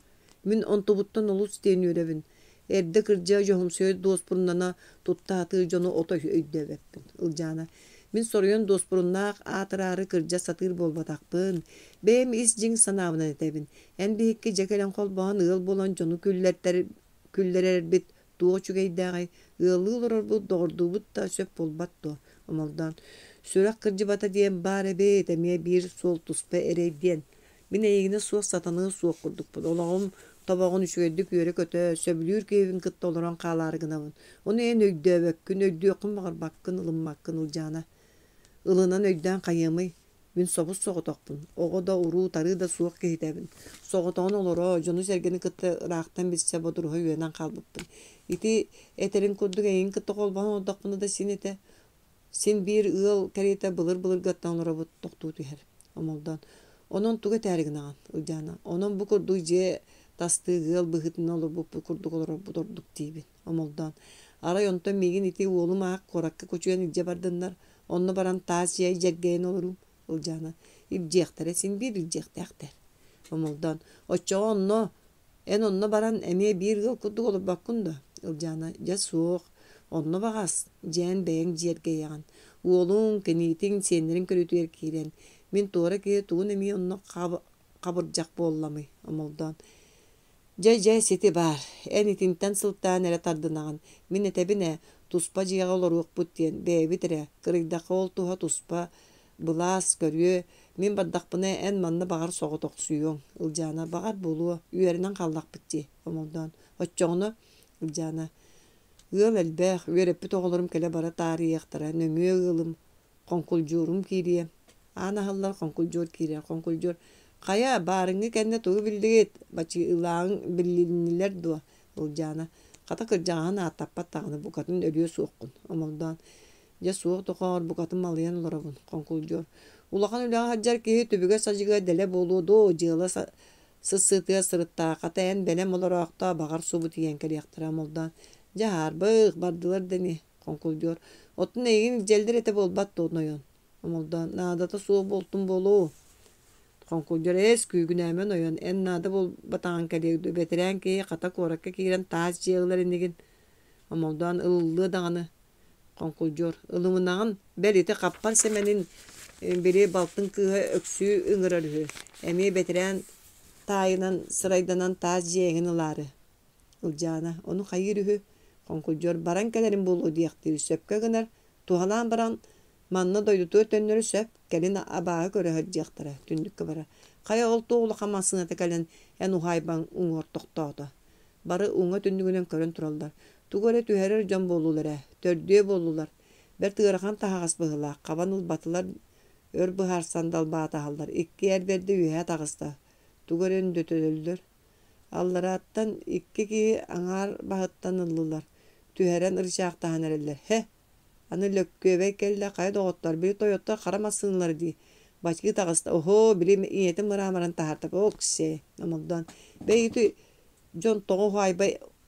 Мин онтубуттан олус диэн үөрэбин. Эрдэ кырдьа дьоһумсуйа дуоспуруннана тутта сатыыр дьону отой өйдөөбөппүн. Ылдьаана, мин соруйан дуоспуруннаах аатыраары кырдьа сатыыр буолбатахпын. Бэйэм ис дьиҥ санаабынан этэбин. Эн биһикки дьэ кэлэн холбоһон ыал буолан дьону күллэртэр күллэрэрбит туох үчүгэйдээҕий? Ыаллыы олорорбут, доҕордуубут да сөп буолбат дуо? Омолдоон, сүрэх кырдьыбата диэн баар эбит, эмиэ биир суол туспа эрэй диэн. Мин эйигинэ суох сатаныа суох курдукпун. Олоҕум тобоҕун үчүгэйдик үөрэ-көтө, сөбүлүүр киһибин кытта олорон хаалаары гынабын. Ону эн өйдөөбөккүн, өйдүөххүн баҕарбаккын, ылыммаккын, Ылдьаана. Ылынан өйдөөн хайыамый? Мин собус-соҕотохпун, оҕо да, уруу-тарыы да суох киһитэбин. Соҕотоҕун олоро, дьону-сэргэни кытта ыраахтан билсэ, бодоруһа үөрэнэн хаалбыппын. Ити этэрин курдук эйигин кытта холбоһон олордохпуна да син этэ. Син биир ыал кэриэтэ былыр-былыргаттан олоробут, тохтуу түһэр. Омолдоон. Онон тугу этээри гынаҕын, Ылдьаана? Онон бу курдук дьиэ тастыы ыал быһыытынан олорбуппут курдук олорорбут ордук диибин. Омолдоон. Арай онтон миигин ити уолум аах куоракка кучуйан илдьэ бардыннар, онно баран таас дьиэ дьэргэйэн олоруум. Ылдьаана. Илдьиэхтэрэ, син биир илдьиэхтээхтэр. Омолдоон. Оччоҕо онно Эн онно баран эмиэ биир ыал курдук олорбоккун дуо? Ылдьаана, дьэ суох, онно баҕас, дьээн бэйэҥ дьиэргэйэҕин. Уолуҥ, киниитиҥ, сиэннэриҥ көрүүтүгэр киирэн. Мин туора киһи тугун эмиэ онно хабырдьах буолламый? Омолдоон. Дьэ, дьэ, сити баар. Эн итинтэн сылтаан эрэ тардынаҕын. Мин этэбин ээ, туспа дьиэҕэ олоруохпут диэн, бэйэбит эрэ, кырыйдахха ол туһа туспа Былаас көрүө, мин бардахпына эн манна баҕар соҕотохсуйуоҥ, Ылдьаана, баҕар буолуо, үөрэнэн хааллахпыт дии, Омолдоон. Оччоҕуна, Ылдьаана, ыал элбэх, үөрэппит оҕолорум кэлэ-бара таарыйыахтара, нөҥүө ыалым, хоҥкулдьуорум киириэ. Аан аһыллар, хоҥкулдьуор киирэр, хоҥкулдьуор, хайа, баарыҥҥы кэннэ тугу биллигит, бачыылааҕыҥ биллиннилэр дуо, Ылдьаана, хата кырдьаҕаһын ааттаппат даҕаны, букатын өлүө суоххун, Омолдоон. Дьэ суох дохоор, букатын малыйан олоробун, хоҥкулдьуор. Улахан үлэҕэ сылдьар киһи түбүгэ-садьыга дэлэ буолуо дуо, дьыала сыссыытыгар сырыттаахата эн бэлэм олороохто, баҕар субу тиийэн кэлиэхтэрэ омолдоон. Дьэ аһаарбых, бардылар да ини, хоҥкулдьуор. Оттон эйигин илдьэллэр этэ буолбат дуо, нойон? Омолдоон, наадата суох буолтум буолуо. Хоҥкулдьуор эс күүгүнээмэ нойон, эн наада буолбатаҕыҥ кэлиэ дуо, бэтэрээн киһи хата куоракка киирэн таас дьиэ ылар инигин. Омолдоон ылыллыа даҕаны Хоҥкулдьуор, ылымынаҕын, бэл ити хаппар Сэмэнин били балтын кыыһа Өксүү ыҥырар үһү, эмиэ бэтэрээн таайынан сырайданан таас дьиэ эҥин ылаары. Ылдьаана, ону хайыыр үһү? Хоҥкулдьуор баран кэлэрим буолуо диэхтиир, сөпкө гынар, туһалаан баран манна дойдутугар төннөрө сөп, кэлин абааһы көрө сылдьыахтара, түннүккэ барар. Хайа ол туох улахан массыыната кэлэн эн уһаайбаҥ уҥуор тохтоото? Бары уҥа түннүгүнэн көрөн тураллар. Тугу эрэ түһэрэр дьон буоллулар ээ, төрдүө буоллулар. Бэрт ыарахан таһаҕас быһыылаах, хабан ылбатылар, өр быһаарсан далбаатаһаллар. Икки эр бэрдэ үөһэ таҕыста, тугу эрэ өндөтөллөр. Алларааттан икки киһи аҥаар баһыттан ыллылар, түһэрэн ырычаахтаһан эрэллэр. Һэ, аны Лөккүөбэй кэллэ, хайа доҕоттоор, били тойоттор хара массыыналара дии. Бачыы таҕыста, оһоо, били ийэтин мыраамарын таһаарта, ок-сиэ, омолдоон. Бэй ити дьон тоҕо уһаайба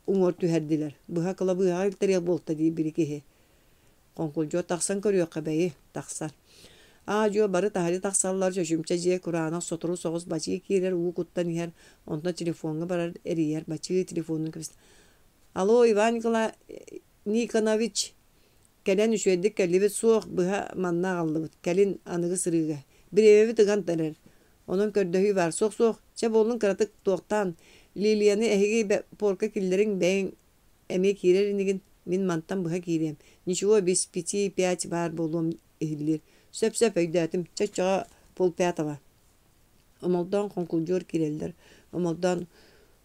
уҥуор түһэрдилэр, быһа кылабыыһаҕа илтэриэх буолта дии били киһи. Хоҥкулдьуо тахсан көрүөххэ бэйи, тахсар. Аа-дьуо бары таһырдьа тахсаллар, чочумча дьиэ кураанах сотору соҕус бачыы киирэр, уу куттан иһэр, онтон телефоҥҥа барар, эрийэр, бачыы телефонун кэпсэтэр. Алло, Иван Николаевич Никонович, кэлэн үчүгэйдик кэллибит суох, быһа манна аҕаллыбыт, кэлин аныгы сырыыга. Бириэмэбит ыган эрэр. Онон көрдөһүү баар. Суох-суох, чэ буоллун кыратык туохтаан, Лилияны эһиги порка киллэриҥ, бэйэҥ эмиэ киирэр инигин, мин мантан быһа киириэм. Ничего, без пяти пять баар буолуом иһиллиир. Сөп-сөп өйдөөтүм, чэ оччоҕо полпятого. Омолдоон хоҥкулдьуор киирэллэр. Омолдоон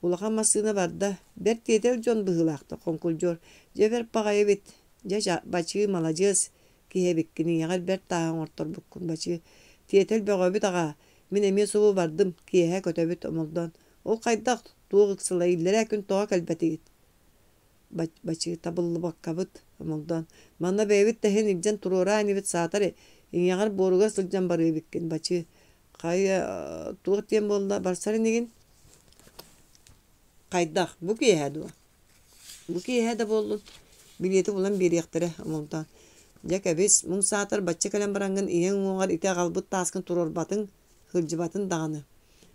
улахан массыына барда, бэрт тиэтэл дьон быһыылаахтар хоҥкулдьуор. Дьэ бэрт баҕайы эбит, дьэ бачыы маладьыас киһи эбиккин, ийэҕэр бэрт тааһы оҥорторбуккун бачыы. Тиэтэл бөҕөбүт аҕаа, Мин эмиэ субу бардым, киэһэ көтөбүт Омолдоон. Ол хайдах, туох ыксалай, иллэрээ күн тоҕо кэлбэтигит? Бачыы табыллыбаккабыт Омолдоон. Манна бэйэбит да иһин илдьэн туруораа инибит саатар ийэҕэр буоругар сылдьан барыа эбиккин Бачыы. Хайа, туох диэн буолла, барсар инигин? Хайдах, бу киэһэ дуо? Бу киэһэ да буоллун, билиэти булан биэриэхтэрэ Омолдоон. Дьэ кэбис, муҥ саатар бачча кэлэн бараҥҥын ийэҥ уҥуоҕар ити аҕалбыт тааскын туруорбатыҥ, сылдьыбатын даҕаны.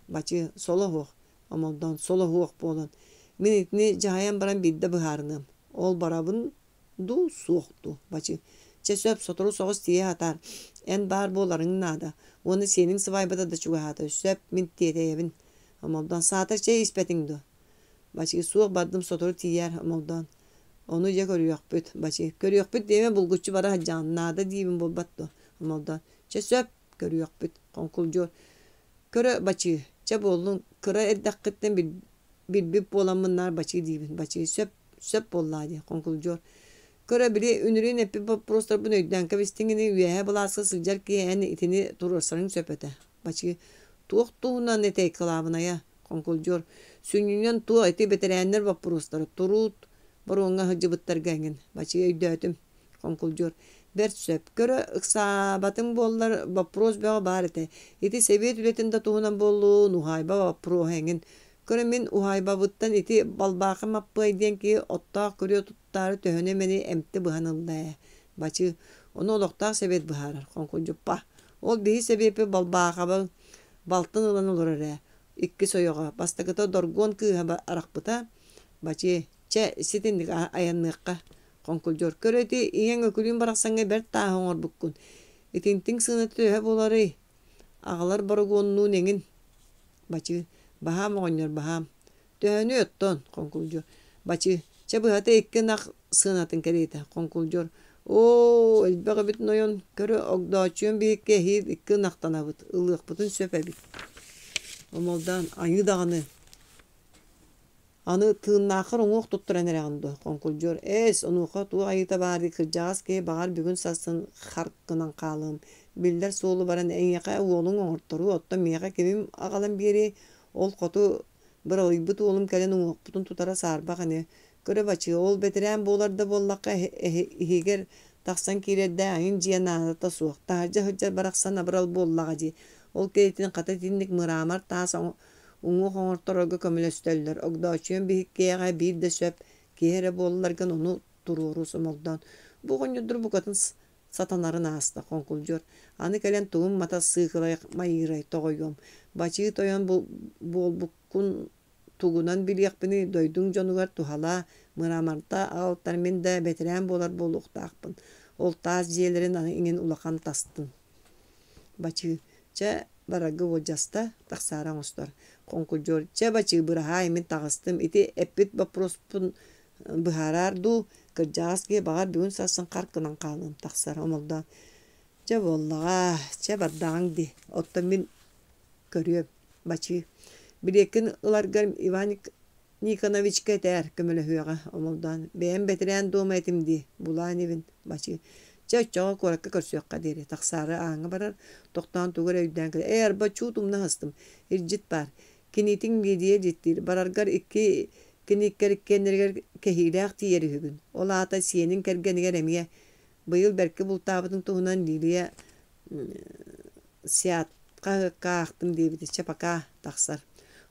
Бачыы, соло суох, Омолдоон, соло суох буолан. Мин итини дьаһайан баран биирдэ быһаарыныам. Ол барабын дуу, суох дуу, Бачыы. Чэ сөп, сотору соҕус тиийэ сатаар. Эн баар буоларыҥ наада. Уонна сиэниҥ сыбаайбата да чугаһаата. Сөп, мин тиэтэйэбин. Омолдоон, саатар чэй испэтиҥ дуо? Бачыы, суох бардым сотору тиийээр, Омолдоон. Ону дьэ көрүөхпүт, Бачыы. Көрүөхпүт диэмэ булгуччу бара сылдьаҕын, наада диибин буолбат дуо? Омолдоон. Чэ сөп, көрүөхпүт. Хоҥкулдьуор. Көрө, Бачыы, чэ буоллун, кыра эрдэххиттэн билбит буоламмын наар Бачыы диибин. Бачыы, сөп, сөп буоллаа дии, Хоҥкулдьуор. Көрө, били үнүрүүн эппит боппуруостарбын өйдөөн кэбистиҥ ини, үөһээ былааска сылдьар киһи эн итини туруорсарыҥ сөп этэ. Бачыы, туох туһунан этэй кылаабынайа? Хоҥкулдьуор, сүнньүнэн туох ити бэтэрээннэр боппуруостара туруут боруоҥҥа сылдьыбыттарга эҥин. Бачыы өйдөөтүм. Хоҥкулдьуор, бэрт сөп. Көрө, ыксаабатыҥ буоллар, боппуруос бөҕө баар этэ. Ити сэбиэт үлэтин да туһунан буоллун, уһаайба боппуруоһа эҥин. Көрө, мин уһаайбабыттан ити Балбаахы Маппыай диэн киһи оттоох күрүө туттаары төһөнү эмэни эмти быһан ылла ээ. Бачыы, ону олохтоох сэбиэт быһаарар. Хоҥкулдьуппа. Ол биһи сэбиэппит Балбаахабын балтын ылан олорор ээ. Иккис ойоҕо, бастакыта Доргуон кыыһа арахпыта. Бачыы, чэ, ситинник айанныахха. Хоҥкулдьуор, көр ити ийэҥ Өкүлүүн барахсаҥҥа бэрт тааһы оҥорбуккун. Итинтиҥ сыаната төһө буоларый? Аҕалар борогуоннуун эҥин. Бачыы, баһаам оҕонньор баһаам. Төһөнүй оттон? Хоҥкулдьуор. Бачыы, чэ быһата икки ынах сыанатын кэриэтэ. Хоҥкулдьуор. Оо, элбэх эбит нойон, көрө Огдооччуйам биһикки эһиил икки ынахтанабыт, ылыахпытын сөп эбит. Омолдоон, айыы даҕаны Аны тыыннааххар уҥуох туттаран эрэҕин дуо, Хоҥкулдьуор, эс, онуоха туох айыыта баарый, кырдьаҕас киһи баҕар бүгүн сарсын харк гынан хаалыам. Биллэр суолу баран эйиэхэ уолуҥ оҥорторуо, оттон миэхэ кимим аҕалан биэриэй, ол хоту быралыйбыт уолум кэлэн уҥуохпутун тутара саарбах ини. Көрө бачыа, ол бэтэрээн буолар да буоллахха иһигэр тахсан киирэрдээх эҥин дьиэ наадата суох, таһырдьа сылдьар барахсан абырал буоллаҕа дии. Ол кэриэтин хата итинник мыраамар таас уҥуох оҥорторорго көмөлөстөллөр. Огдооччуйам биһиккиэҕэ биир да сөп, киһи эрэ буолларгын ону туруору сомолдоон. Бу оҕонньордор букатын сатанарын ааста, хоҥкулдьуор. Аны кэлэн тугум мата сыыкылай майыырай тоҕойуом. Бачыы тойон буолбуккун тугунан билиэхпиний, дойдуҥ дьонугар туһалаа, мыраамарта аҕалтар мин да бэтэрээн буолар буолуохтаахпын. Ол таас дьиэлэрин аны иҥин улахан тастын. Бачыы, чэ, барарга уолдьаста, тахсаары оҥостор. Хоҥкулдьуор, чэ, бачыы, быраһаай, мин таҕыстым, ити эппит боппуруоспун быһаараар дуу, кырдьаҕас киһи баҕар бүгүн сарсын хар гынан хаалыам, тахсар Омолдоон. Чэ буоллаҕа, чэ бардаҕыҥ дии, оттон мин көрүөм, бачыы. Билиэккин ыларгар Иван Никоновичка этээр, көмөлөһүөҕэ, Омолдоон. Бэйэм бэтэрээн дуома этим дии, булаа инибин, бачыы. Чэ, оччоҕо куоракка көрсүөххэ диэри. Тахсаары ааҥҥа барар, тохтоон тугу эрэ өйдөөн кэлэр. Ээ, арба, чуут умна сыстым. Илдьит баар. Киниитиҥ Лидия илдьиттиир. Бараргар икки кинииккэр иккиэннэригэр кэһиилээх тиийэр үһүгүн. Ол аата сиэниҥ кэргэнигэр эмиэ. Быйыл бэркэ бултаабытыҥ туһунан Лилия Сиат хаһыакка аахтым диэбитэ. Чэ, пока, тахсар.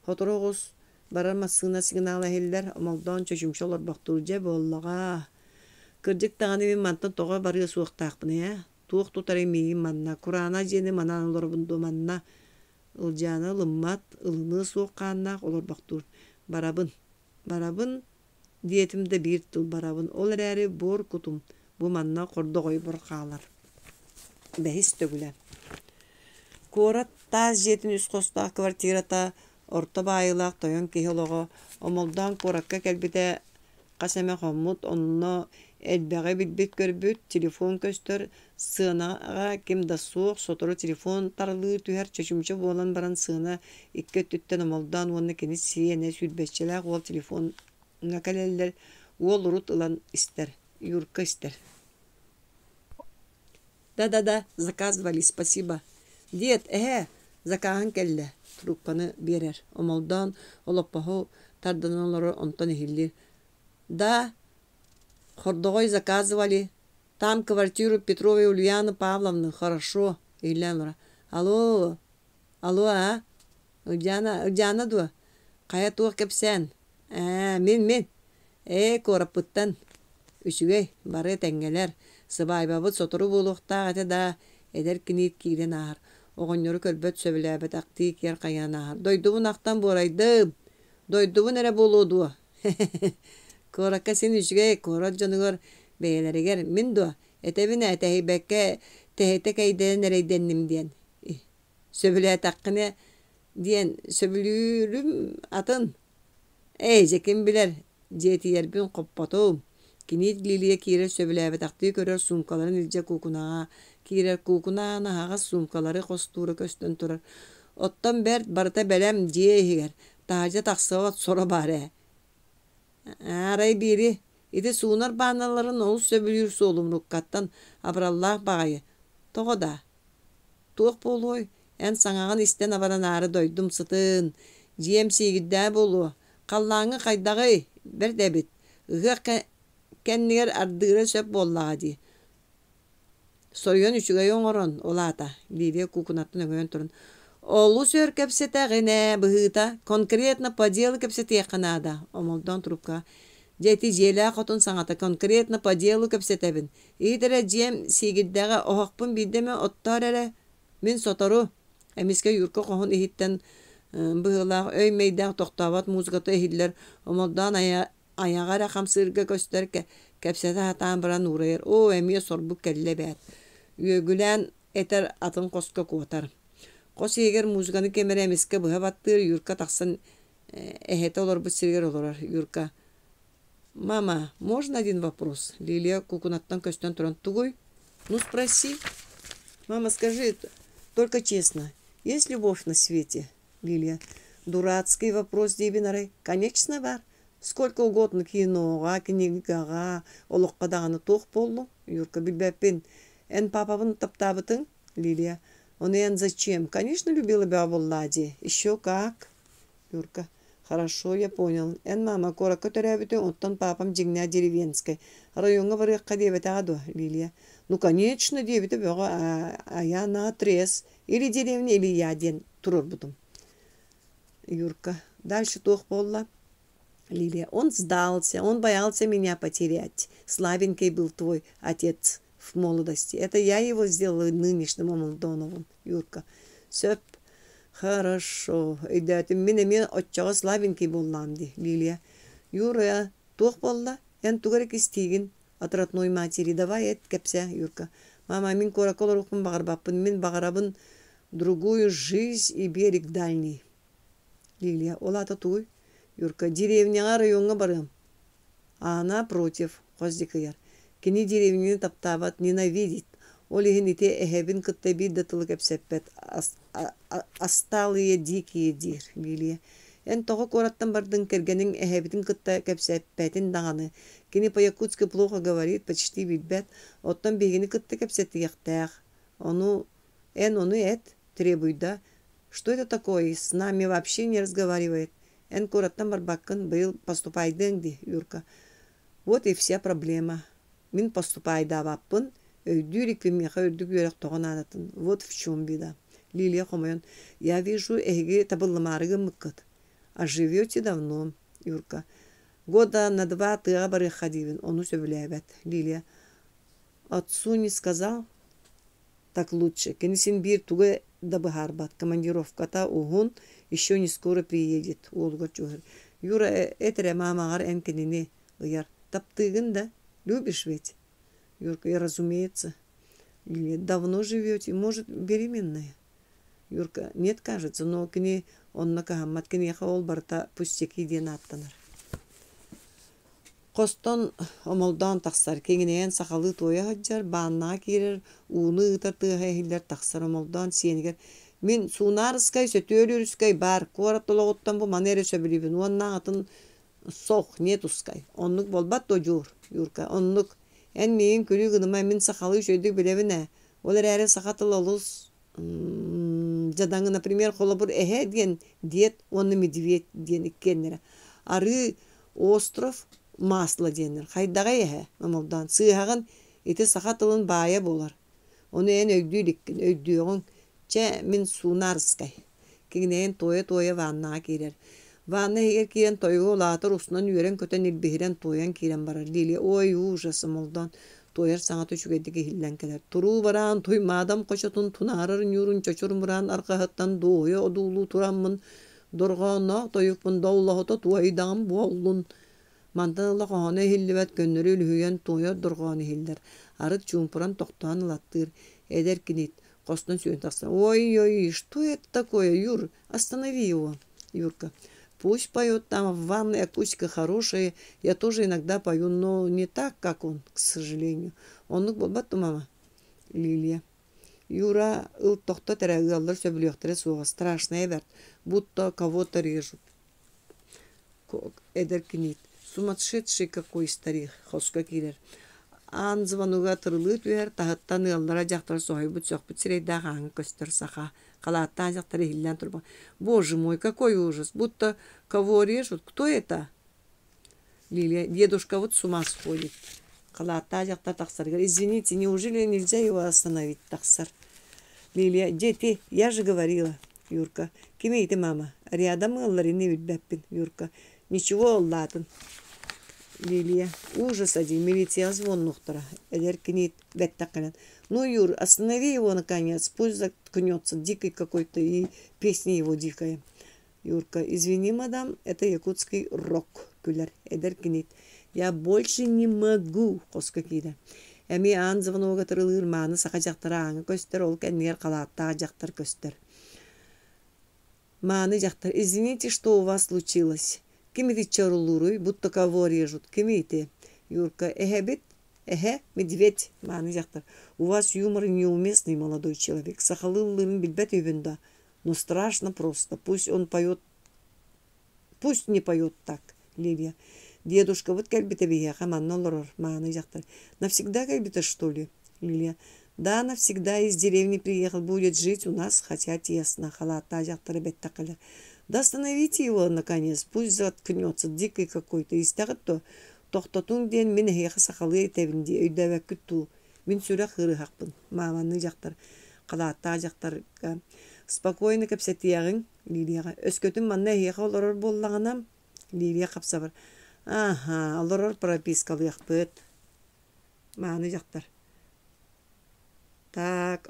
Сотору оҕус Барар массыына сигнала иһиллэр, Омолдоон чочумча олорбохтуур дьэ буоллаҕа. Кырдьык даҕаны мин мантан тоҕо барыа суохтаахпыный ээ? Туох тутарый миигин манна? Кураанах дьиэни манаан олоробун дуо манна? Ылдьаана ылыммат, ылыныа суох хааннаах олорбохтуур. Барабын, барабын диэтим да биир тыл барабын, ол эрээри буор кутум бу манна хордоҕойбор хаалар. Бэһис төгүлэ. Куорат таас дьиэтин үс хостоох квартирата Орто баайыылаах тойон киһи олоҕо Омолдоон куоракка кэлбитэ хас эмэ хоммут, онно элбэҕи билбит-көрбүт, телефон көстөр, сыанаҕа ким да суох, сотору телефон тарылыы түһэр, чочумча буолан баран сыана икки өттүттэн Омолдоон уонна кини сиэнэ сүүрбэччэлээх уол телефоҥҥа кэлэллэр, уол урут ылан истэр, Юрка истэр Да-да-да, заказывали, спасибо. Дед, эһээ, Закааһын кэллэ, трубканы биэрэр. Омолдоон олоппоһу тардынан олорор, онтон иһиллиир: «Да, Хордоҕой заказывали. Там квартиру Петровой Ульяны Павловны, хорошо», иһиллээн олорор. «Алло, алло, а? Ылдьаана, Ылдьаана дуо? Хайа туох кэпсээн? Ээ, мин, мин. Ээ, куораппыттан. Үчүгэй, бары этэҥҥэлэр. Сыбаайбабыт сотору буолуохтаах этэ да, эдэр киниит киирэн ааһар. Оҕонньору көрбөт сөбүлээбэтэхтии киэр хайаан ааһар. Дойдубун ахтан буорайдым. Дойдубун эрэ буолуо дуо? Куоракка син үчүгэй, куорат дьонугар бэйэлэригэр мин дуо? Этэбин ээ, тэһийбэккэ тэһитэ кэйдэнэн эрэйдэнним диэн. Сөбүлээтэххинэ диэн сөбүлүүрүм атын. Ээ, дьэ ким билэр, дьиэтийэрбин хоппотум. Киниит Лилия киирэр сөбүлээбэтэхтии көрөр суумкаларын илдьэ куукунаҕа киирэр. Куукуна аана аһаҕас суумкалары хостуура көстөн турар. Оттон бэрт барыта бэлэм дьиэ иһигэр. Таһырдьа тахсыбат соро баар ээ. Арай биири, ити суунар бааналарын олус сөбүлүүр суолум руккаттан абыраллаах баҕайы. Тоҕо даа? Туох буолуой, эн саҥаҕын истэн абаранаары дойдум сытын, дьиэм сиигирдээ буолуо, халлааҥҥа хайдаҕый, бэрт эбит, ыһыах кэннигэр ардыыра сөп буоллаҕа дии. Соруйан үчүгэйи оҥорон, ол аата, Лилия куукунаттан өҥөйөн туран, олус өр кэпсэтэҕин ээ, быһыыта, конкретно по делу кэпсэтиэххэ наада, Омолдоон трубкаҕа Дьэ ити дьиэлээх хотун саҥата конкретно по делу кэпсэтэбин. Иһит эрэ дьиэм сиигирдэҕэ, оһохпун биирдэ эмэ оттоор эрэ. Мин сотору Эмискэ Юрка хоһун иһиттэн быһыылаах өй-мэйдээх тохтообот музыката иһиллэр, Омолдоон айаҕа эрэ хамсыырга көстөр кэпсэтэ сатаан баран уурайар. Оо, эмиэ сорбук кэллэ эбээт. Үөгүлээн этэр атын хоско куотар. Хос иһигэр музыканы ким эрэ эмискэ быһа баттыыр, Юрка тахсан эһэтэ олорбут сиригэр олорор Юрка «Мама, можно один вопрос?» Лилия куукунаттан көстөн туран «Тугуй? Ну спроси». «Мама, скажи, только честно, есть любовь на свете?» Лилия «Дурацкий вопрос диибин арай. Конечно баар. Сколько угодно киноҕа, кинигэҕэ, олоххо даҕаны туох буоллуҥ?» Юрка «Билбэппин. Эн папабын таптаабытыҥ?» Лилия «Ону эн зачем? Конечно, любила бөҕө буоллаа дии. Еще как!» Юрка «Хорошо, я понял. Эн мама куоракка төрөөбүтүҥ, оттон папам дьиҥнээх деревенскэй. Райоҥҥа барыахха диэбэтэҕэ дуо?» Лилия «Ну, конечно, диэбитэ бөҕө, а я наотрез. Или деревня, или я диэн туруорбутум». Юрка «Дальше туох буолла?» Лилия «Он сдался, он боялся меня потерять. Слабенький был твой отец в молодости. Это я его сделала нынешним Омолдоновым». Юрка «Сөп, хорошо, өйдөөтүм. Мин эмиэ оччоҕо слабенький буоллаҕым дии, Лилия. Юра, туох буолла? Эн тугу эрэ кистиигин? От родной матери давай эт, кэпсээ, Юрка. Мама, мин куоракка олоруохпун баҕарбаппын. Мин баҕарабын другую жизнь и берег дальний. Лилия, ол аата тугуй? Юрка, деревняҕа райоҥҥа барыам. Аана против, хос диэки ыйар. Кини деревняны таптаабат, ненавидит. Ол иһин ити эһэбин кытта биир да тылы кэпсэппэт, астаалые дикие диир Лилия. Эн тоҕо куораттан бардыҥ, кэргэниҥ эһэбитин кытта кэпсэппэтин даҕаны. Кини по-якутски плохо говорит, почти билбэт. Оттон биһигини кытта кэпсэтиэхтээх. Ону эн ону эт, требуйда. Что это такое? С нами вообще не разговаривает. Эн куораттан барбаккын, быйыл поступайдыаҥ дии, Юрка. Вот и вся проблема. Мин поступайдаабаппын, өйдүүр иликпин миэхэ үрдүк үөрэх тоҕо наадатын. Вот в чем беда. Лилия хомойон, я вижу, эһиги табыллымаары гыммыккыт. А живете давно, Юрка. Года на два тыаҕа барыахха диибин, ону сөбүлээбэт. Лилия. Отцу не сказал? Так лучше. Кини син биир тугу да быһаарбат. Командировката уһун, еще не скоро приедет. Уолугар чугаһыр. Юра, эт эрэ маамаҕар эн кинини ыйар. Таптыыгын да? Любишь ведь? Юрка, я разумеется. Лилия, давно живете? Может, беременная? Юрка, нет, кажется, но кини онно кыһаммат. Киниэхэ ол барыта пустяки диэн ааттанар. Хостон омолдоон тахсар, киҥинэйэн сахалыы туойа сылдьар, бааннаҕа киирэр, ууну ыытар тыаһа иһиллэр тахсар омолдоон сиэнигэр «Мин Суунаарыскай, Сөтүөлүүрүскэй баар, куорат олоҕуттан бу маны эрэ сөбүлүүбүн уонна атын сох, нетускай. Оннук буолбат дуо, Дьуур?» Юрка «Оннук. Эн миигин күлүү гыныма, мин сахалыы үчүгэйдик билэбин ээ. Ол эрээри саха тыла олус Дьадаҥы, например, холобур, эһэ диэн дед уонна медведь диэн иккиэннэрэ. Арыы, остров, масло диэннэр. Хайдаҕай эһэ? Омолдоон. Сыыһаҕын, ити саха тылын баайа буолар. Ону эн өйдүү иликкин, өйдүөҕүҥ. Чэ, мин суунаарыскай. Киҥинэйэн туойа-туойа ваннаҕа киирэр. Ванна иһигэр киирэн тойуга улаатар, устунан үөрэн-көтөн илбиһирэн туойан киирэн барар. Лилия, ой, ужас, Омолдоон туойар саҥата үчүгэйдик иһиллэн кэлэр. Туруу бараан Туймаадам хочотун тунаарар ньуурун чочур мыраан арҕаһыттан дуоһуйа одуулуу тураммын, дорҕоонноох тойукпун доллоһута туойдаҕым буоллун. Мантан ыла хоһооно иһиллибэт, көннөрү үлүһүйэн туойар дорҕоон иһиллэр. Арыт чуумпуран тохтоон ылаттыыр. Эдэр кинит хостон сүүрэн тахсан «Ой-ой, что это такое, Юр? Останови его!» Юрка. «Пусть поет там в ванной, акустика хорошая. Я тоже иногда пою, но не так, как он, к сожалению. Оннук буолбат дуо, мама?» Лилия. Юра ыл тохтот эрэ ыаллар сөбүлүөхтэрэ суоҕа страшная бэрт будто кого-то режут Эдэр киниит «Сумасшедший какой старик» хоско киирэр. Аан звонуга тырылыы түһэр, таһыттан ыаллара дьахтар соһуйбут сөхпүт сирэйдээх ааҥҥа көстөр саха. Халааттаах дьахтар иһиллээн турбут. «Боже мой, какой ужас! Будто кого режут? Кто это?» Лилия, дедушка вот с ума сходит. Халааттаах дьахтар тахсарыгар «Извините, неужели нельзя его остановить?» тахсар. Лилия, дети, я же говорила. Юрка, кимий ити мама? Рядом ыаллар ини билбэппин. Юрка, ничего ыллаатын. Лилия, ужас один, милиция звоннуохтара. Эдэр кини бэттэх кэлэн. Ну, Юр, останови его наконец, пусть заткнется, дикий какой-то, и песня его дикая. Юрка, извини, мадам, это якутский рок, күлэр. Эдэр кинит. Я больше не могу, хоско киирэ. Эмиэ аан звонога тырылыыр мааны саха дьахтара ааҥҥа көстөр, ол кэннигэр халааттаах дьахтар көстөр. Мааны дьахтар, извините, что у вас случилось? Ким итиччэ орулууруй, будто кого режут? Ким ити? Юрка, эһэбит? Эһэ, медведь, мааны дьахтар. У вас юмор неуместный, молодой человек. Сахалыы ыллыырын билбэт үһүбүн да? Ну страшно просто. Пусть он поет, пусть не поет так, Лилия. Дедушкабыт кэлбитэ биһиэхэ манна олорор, мааны дьахтар. Навсегда кэлбитэ, что ли? Лилия. Да, навсегда из деревни приехал, будет жить у нас, хотя тесно. Халааттаах дьахтара бэттэххилэр. Да остановите его, наконец, пусть заткнется, дикий какой-то. Истэҕит дуо? Тохтотуҥ диэн мин эһиэхэ сахалыы этэбин дии, өйдөөбөккүт дуу? Мин сүрэх ыарыһахпын, мааманныы дьахтар, халааттаах дьахтарга спокойно кэпсэтиэҕиҥ, Лилияҕа. Өскөтүн манна эһиэхэ олорор буоллаҕына, Лилия хапсабар. Ааһа, олорор пропискалыахпыт. Мааны дьахтар. Так,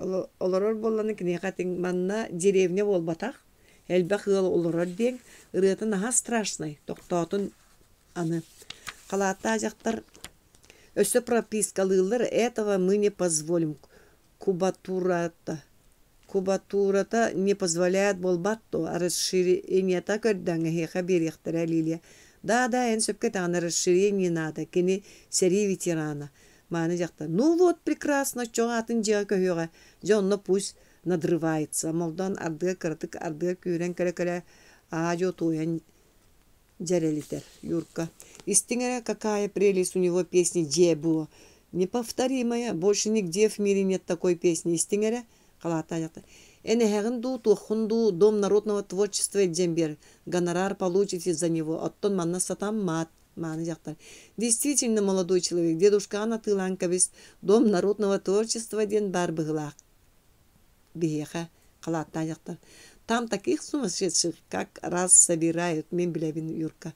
олорор буоллаҕына киниэхэ этиҥ, манна деревня буолбатах, элбэх ыал олорор диэҥ, ырыата наһаа страшнай, тохтоотун аны. Халааттаах дьахтар Өссө пропискалыыллар этого мы не позволим кубатурата кубатурата не позволяет буолбат дуо расширениета көрдөөн эһиэхэ биэриэхтэрэ Лилия да да эн сөпкө этэҕин расширение надо кини сэрии ветерана мааны дьахтар ну вот прекрасно оччоҕо атын дьиэҕэ көһүөҕэ дьэ онно пусть надрывается молдоон ардыга кыратык ардыга күүрэн кэлэ-кэлэ аа-дьуо туойан дьэрэлитэр Юрка. Истиҥ эрэ, какая прелесть у него песни «Дьиэ буо». Неповторимая, больше нигде в мире нет такой песни. Истиҥ эрэ, халааттаах Эн эһэҕин дуу, туоххун дуу, Дом народного творчества илдьэн биэр, гонорар получите за него, оттон манна сатаммат, мааны дьахтар. Действительно молодой человек, дедушкаҕын атыылаан кэбис, Дом народного творчества диэн баар быһыылаах биһиэхэ халааттаах дьахтар там таких сумасшедших как раз собирают мин билэбин Юрка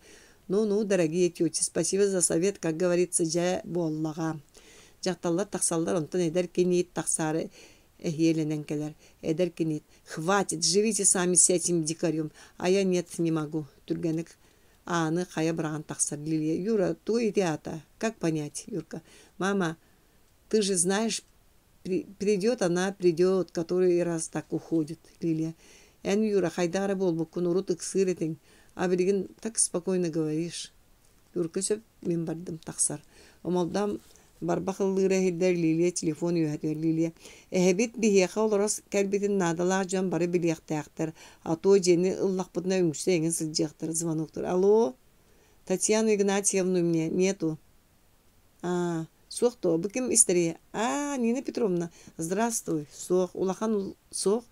ну-ну дорогие тети спасибо за совет как говорится дьэ буоллаҕа дьахталлар тахсаллар онтон эдэр киниит тахсаары эһиэлэнэн кэлэр эдэр киниит хватит живите сами с этим дикарем а я нет не могу түргэнник ааны хайа быраҕан тахсар Лилия Юра тугу ити аата как понять Юрка мама ты же знаешь Придет она, придет, который раз так уходит, Лилия. Эн, Юра, хайдах эрэ буолбуккун урут ыксыыр этиҥ, а билигин так спокойно говоришь. Юрка сөп, мин бардым, тахсар. Омолдоон барбах ыллыыра иһиллэр Лилия телефон үөһэтигэр Лилия. Эһэбит биһиэхэ олоро кэлбитин наадалаах дьон бары билиэхтээхтэр, а то дьиэни ыллахпытына үҥсэ эҥин сылдьыахтара, звоноктар. Алло, Татьяна Игнатьевну мне нету. Аа, суох дуо, бу ким истэрий? Аа, Нина Петровна, здравствуй. Суох, улахан суох.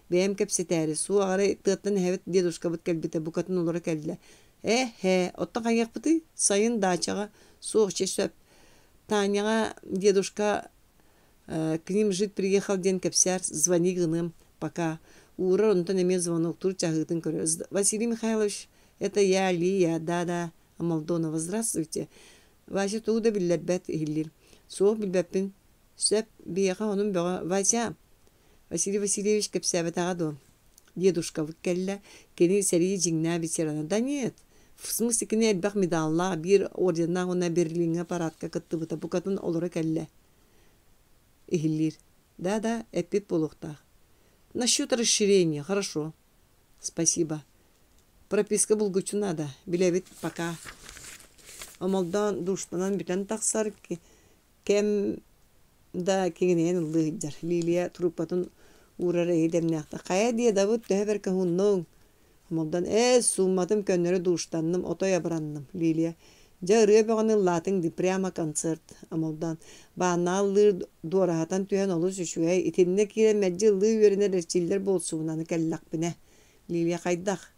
Бэйэм кэпсэтээри, суох арай тыаттан эһэбит дедушкабыт кэлбитэ букатын олоро кэллэ. Э-һээ, оттон хайыахпытый? Сайын даачаҕа суох чэ сөп. Таняҕа дедушка к ним жить приехал диэн кэпсээр, звони гыныам, пока. Уурар онтон эмиэ звоноктуур чаһыытын көрөр. Василий Михайлович, это я, Лия, да-да, Молдонова, здравствуйте. Вася тугу да биллэрбэт, иһиллиир. Суох билбэппин. Сөп, биһиэхэ онум бөҕө. Вася, Василий Васильевич кэпсээбэтэҕэ дуо? Дедушкабыт кэллэ. Кини сэрии дьиҥнээх ветерана. Да нет, в смысле кини элбэх медаллаах, биир орденнаах уонна Берлиҥҥэ парадка кыттыбыта. Букатын олоро кэллэ. Иһиллиир. Да-да, эппит буолуохтаах. Насчет расширения, хорошо. Спасибо. Прописка булгуччу наада. Билэбит, пока. Омолдоон душтанан бүтэн тахсар, кэм да киҥинэйэн ыллыы сылдьар. Лилия трубкатын уурар эйэ дэмнээхтик. Хайа диэдабыт төһө бэркэ уһуннуҥ? Омолдон ээ, суумматым көннөрү дууштанным, отой абыранным. Лилия дьэ ырыа бөҕөнү ыллаатыҥ дии, прямо концерт. Омолдон бааннаҕа ыллыыр дуораһатан түһэн олус үчүгэй, итиннэ киирэн мэлдьи ыллыы үөрэнэр эрчиллэр буолсубун аны кэллэхпинэ. Лилия хайдах?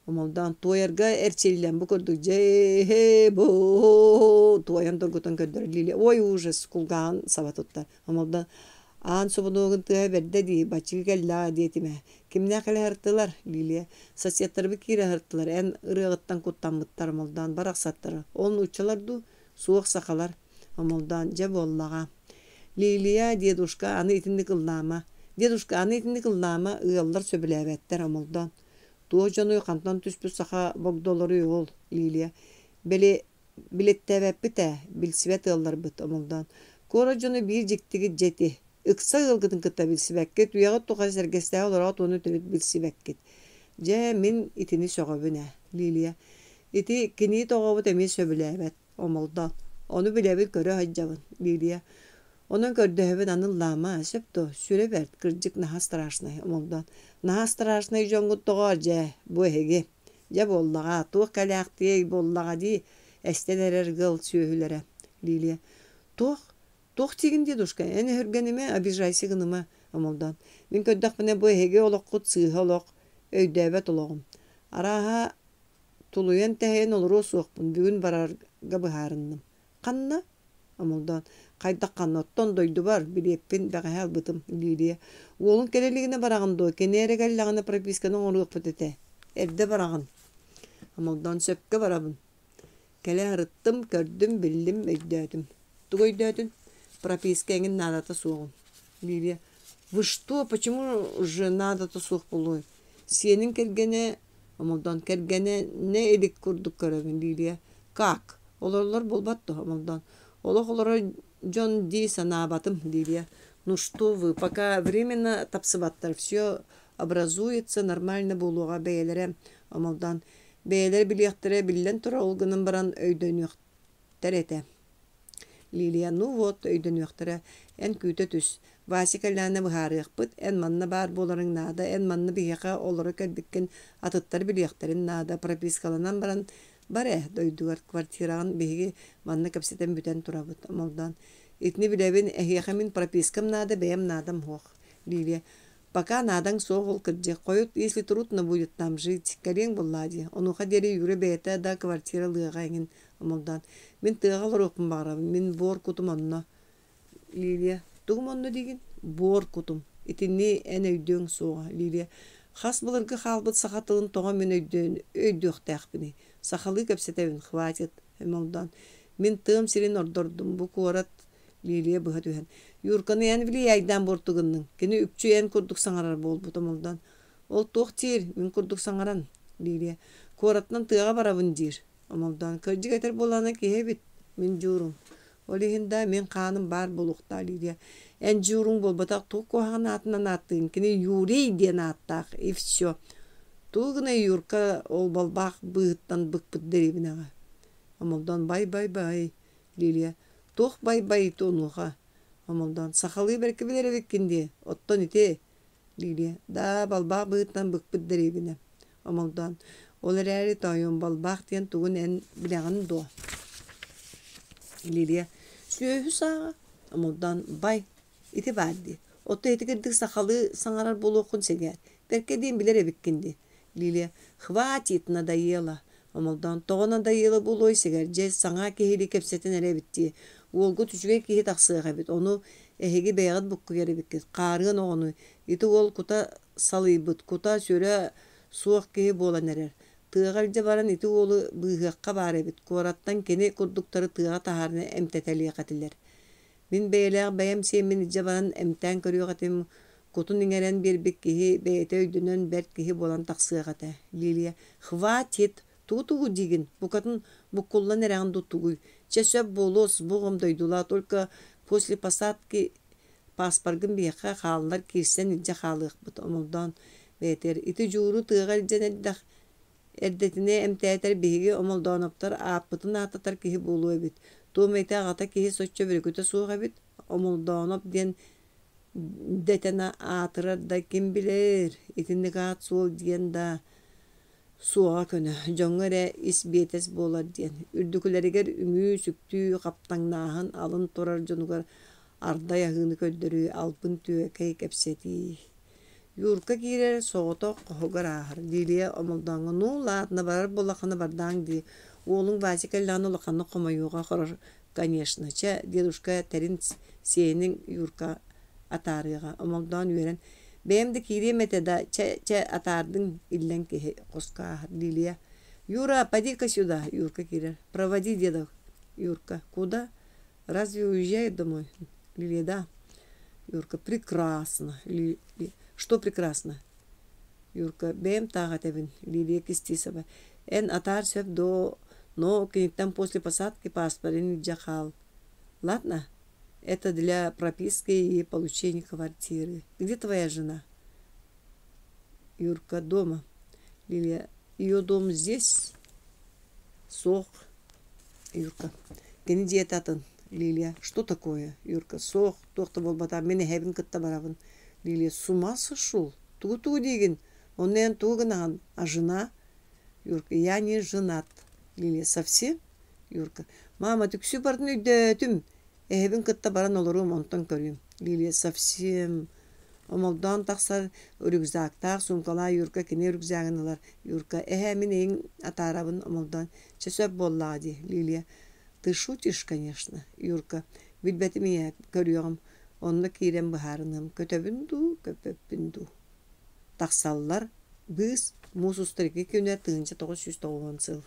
Омолдоон туойарга эрчиллэн бу курдук дьэ бу туойан тургутан көрдөрөр Лилия ой ужас кулгааҕын саба туттар Омолдоон аан субунуогун тыаһа бэрдэ дии баччыгы кэллэҕэ диэтим ээ кимнээх кэлэ сырыттылар Лилия соседтарбыт киирэ сырыттылар эн ырыаҕыттан куттаммыттар Омолдоон барахсаттар ол нууччалар дуу суох сахалар Омолдоон дьэ буоллаҕа Лилия дедушка аны итинник ыллаама дедушка аны итинник ыллаама ыаллар сөбүлээбэттэр Омолдоон Туох дьонуй хантан түспүт саха богдолоруй ол, Лилия? Били билэттээбэппит ээ, билсибэт ыалларбыт, Омолдоон. Куорат дьоно биир дьиктигит дьэ ити. Ыкса ыалгытын кытта билсибэккит, үйэҕит тухары сэргэстэһэ олороот уонна төрүт билсибэккит. Дьэ, мин итини сөҕөбүн ээ, Лилия. Ити киниит оҕобут эмиэ сөбүлээбэт, Омолдоон. Ону билэбин, көрө сылдьабын, Лилия. Онон көрдөһөбүн аны ыллаама, сөп дуо? Сүрэ бэрт, кырдьык наһаа страшнай, Омолдоон. Наһаа страшнай дьоҥҥут доҕоор, дьэ, бу эһиги. Дьэ буоллаҕа, туох кэлээхтиэй буоллаҕа дии, эстэн эрэр ыал сүөһүлэрэ. Лилия. Туох? Туох диигин дедушка, эн өһүргэнимэ, обижайся гыныма, Омолдоон. Мин көрдөхпүнэ бу эһиги олоххут сыыһа олох, өйдөөбөт олоҕум. Арааһа, тулуйан-тэһийэн олоруо суохпун, бүгүн барарга быһаарынным. Ханна? Омолдоон хайдах ханна оттон дойдубар билиэппин бэҕэһээ ылбытым Лилия уолуҥ кэлэ илигинэ бараҕын дуо кини эрэ кэллэҕинэ прописканы оҥоруохпут этэ эрдэ бараҕын Омолдоон сөпкө барабын кэлэ сырыттым көрдүм биллим өйдөөтүм тугу өйдөөтүн прописка эҥин наадата суоҕун Лилия вы что почему же наадата суох буолуой сиэнин кэргэнэ Омолдоон кэргэнэ не илик курдук көрөбүн Лилия как Олороллор буолбат дуо, Омолдоон? Олох олорор дьон дии санаабатым, Лилия. Ну что вы, пока временно тапсыбаттар, все образуется, нормально буолуоҕа бэйэлэрэ, Омолдоон. Бэйэлэрэ билиэхтэрэ биллэн турар, ол гынан баран өйдөнүөхтэр этэ. Лилия, ну вот, өйдөнүөхтэрэ. Эн күүтэ түс. Вася кэллэҕинэ быһаарыахпыт, эн манна баар буоларыҥ наада, эн манна биһиэхэ олоро кэлбиккин атыттар билиэхтэрин наада, пропискаланан баран Бар ээ, дойдугар квартираҕын биһиги манна кэпсэтэн бүтэн турабыт, Омолдоон. Итини билэбин, эһиэхэ мин пропискам наада, бэйэм наадам суох. Лилия, пока наадаҥ суох ол кырдьык, хойут если трудно будет там жить, кэлиэҥ буоллаа дии. Онуоха диэри Юра бэйэтэ да квартира ылыаҕа эҥин, Омолдоон. Мин тыаҕа олоруохпун баҕарабын, мин буор кутум онно. Лилия, тугум онно диигин? Буор кутум. Итини эн өйдүөҥ суоҕа, Лилия. Хас былыргы хаалбыт саха тылын тоҕо мин өйдөөн өйдүөхтээхпиний? Сахалыы кэпсэтэбин, хватит, Омолдоон. Мин тыам сирин ордордум, бу куорат Лилия быһа түһэн. Юрканы эн влияйдаан буорту гынныҥ. Кини үкчү эн курдук саҥарар буолбут, Омолдоон. Ол туох диир, мин курдук саҥаран, Лилия. Куораттан тыаҕа барабын диир. Омолдоон кырдьык этэр буоллаҕына киһи эбит, мин дьуурум. Ол иһин да мин хааным баар буолуохтаах Лилия. Эн дьууруҥ буолбатах туох куһаҕан аатынан ааттыыгын кини Юрий диэн ааттаах и все. Тугу гына Юрка ол балбаах быыһыттан быкпыт дэриэбинэҕэ. Омолдоон бай-бай-бай Лилия туох бай-бай онуоха Омолдоон сахалыы бэркэ билэр эбиккин дии оттон ити Лилия даа балбаах быһыттан быкпыт дэриэбинэ Омолдоон ол эрээри тоойуом балбаах диэн тугун эн билэҕин дуо Лилия сүөһү сааҕа Омолдоон бай ити баар дии. Оттон ити кырдьык сахалыы саҥарар буолуоххун сэгээр. Бэркэ диэн билэр эбиккин дии. Лилия, хватит, надоело. Омолдоон, тоҕо надоело буолуой сэгээр, дьэ саҥа киһилии кэпсэтэн эрэ эбит дии. Уолгут үчүгэй киһи тахсыах эбит, ону эһиги бэйэҕит буккуйар эбиккит. Хаарыан оҕону, ити уол кута салыйбыт, кута-сүрэ суох киһи буолан эрэр. Тыаҕа илдьэ баран ити уолу быыһыахха баар эбит, куораттан кини курдуктары тыаҕа таһааран эмтэтэлиэх этилэр. Мин бэйэлээх бэйэм сиэммин илдьэ баран эмтээн көрүөх этим, кутун иҥэрэн биэрбит киһи бэйэтэ өйдөнөн бэрт киһи буолан тахсыах этэ. Лилия, хватит, тугу-тугу диигин, букатын буккуллан эрэҕин дуу тугуй? Чэ сөп буолуо, с Богом дойдулаа, только после посадки паспоргын биһиэхэ хааллар киирсэн илдьэ хаалыахпыт. Омолдоон бэйэтигэр ити Дьууру тыаҕа илдьэн эрдэх Эрдэтинэ эмтээтэр биһиги Омолдооноптор ааппытын ааттатар киһи буолуо эбит. Туом ити аҕата киһи соччо бөрүкүтэ суох эбит. Омолдооноп диэн дэтэн аатырар да ким билэр, итинник аат-суол диэн да суоҕа көнө, дьоҥҥо эрэ ис биэтэс буолар диэн. Үрдүкүлэригэр үҥүү-сүктүү, хаптаҥнааһын, алын турар дьонугар ардай аһыыны көрдөрүү, албын түөкэй кэпсэтии. Юрка киирэр соҕотох хоһугар ааһар. Лилия Омолдооҥҥо ну ладно барар буоллаххына бардааҥ дии. Уолуҥ Вася кэллэҕинэ улаханнык хомойуоҕа хорор конечно. Чэ, дедушка тэрин сиэниҥ Юрка атаарыаҕа. Омолдоон үөрэн бэйэм да киириэм этэ да чэ чэ атаардыҥ иллэҥ киһи хоско ааһар. Лилия Юра, поди-ка сюда. Юрка киирэр. Проводи деда. Юрка куда? Разве уезжает домой? Лилия, да. Юрка, прекрасно. Ли... Что прекрасно? Юрка, бэйэм таах этэбин. Лилия Кистисова. Эн атаар сөп до, но киниттэн после посадки паспорын илдьэ хаал. Ладно? Это для прописки и получения квартиры. Где твоя жена? Юрка, дома. Лилия, ее дом здесь? Суох. Юрка. Кини дьиэтэ атын. Лилия. Что такое? Юрка. Суох, туох да буолбатах. Мин эһэбин кытта барабын. Лилия. С ума сошел? Тугу-тугу диигин? Онно эн тугу гынаҕын? А жена? Юрка. Я не женат. Лилия. Совсем? Юрка. Мама, түксү бардын өйдөөтүм. Эһэбин кытта баран олоруом, онтон көрүөм. Лилия. Совсем. Омолдоон тахсар рюкзактаах, суумкалаах Юрка кини рюкзагын ылар. Юрка, эһээ, мин эйигин атаарабын Омолдоон. Чэ, сөп буоллаҕа дии, Лилия. Ты шутишь, конечно, Юрка. Билбэтим ийээ, көрүөҕүм. Онно киирэн быһаарыныам. Көтөбүн дуу, көппөппүн дуу. Тахсаллар. Быыс, муус устар икки күнэ, 1990 сыл.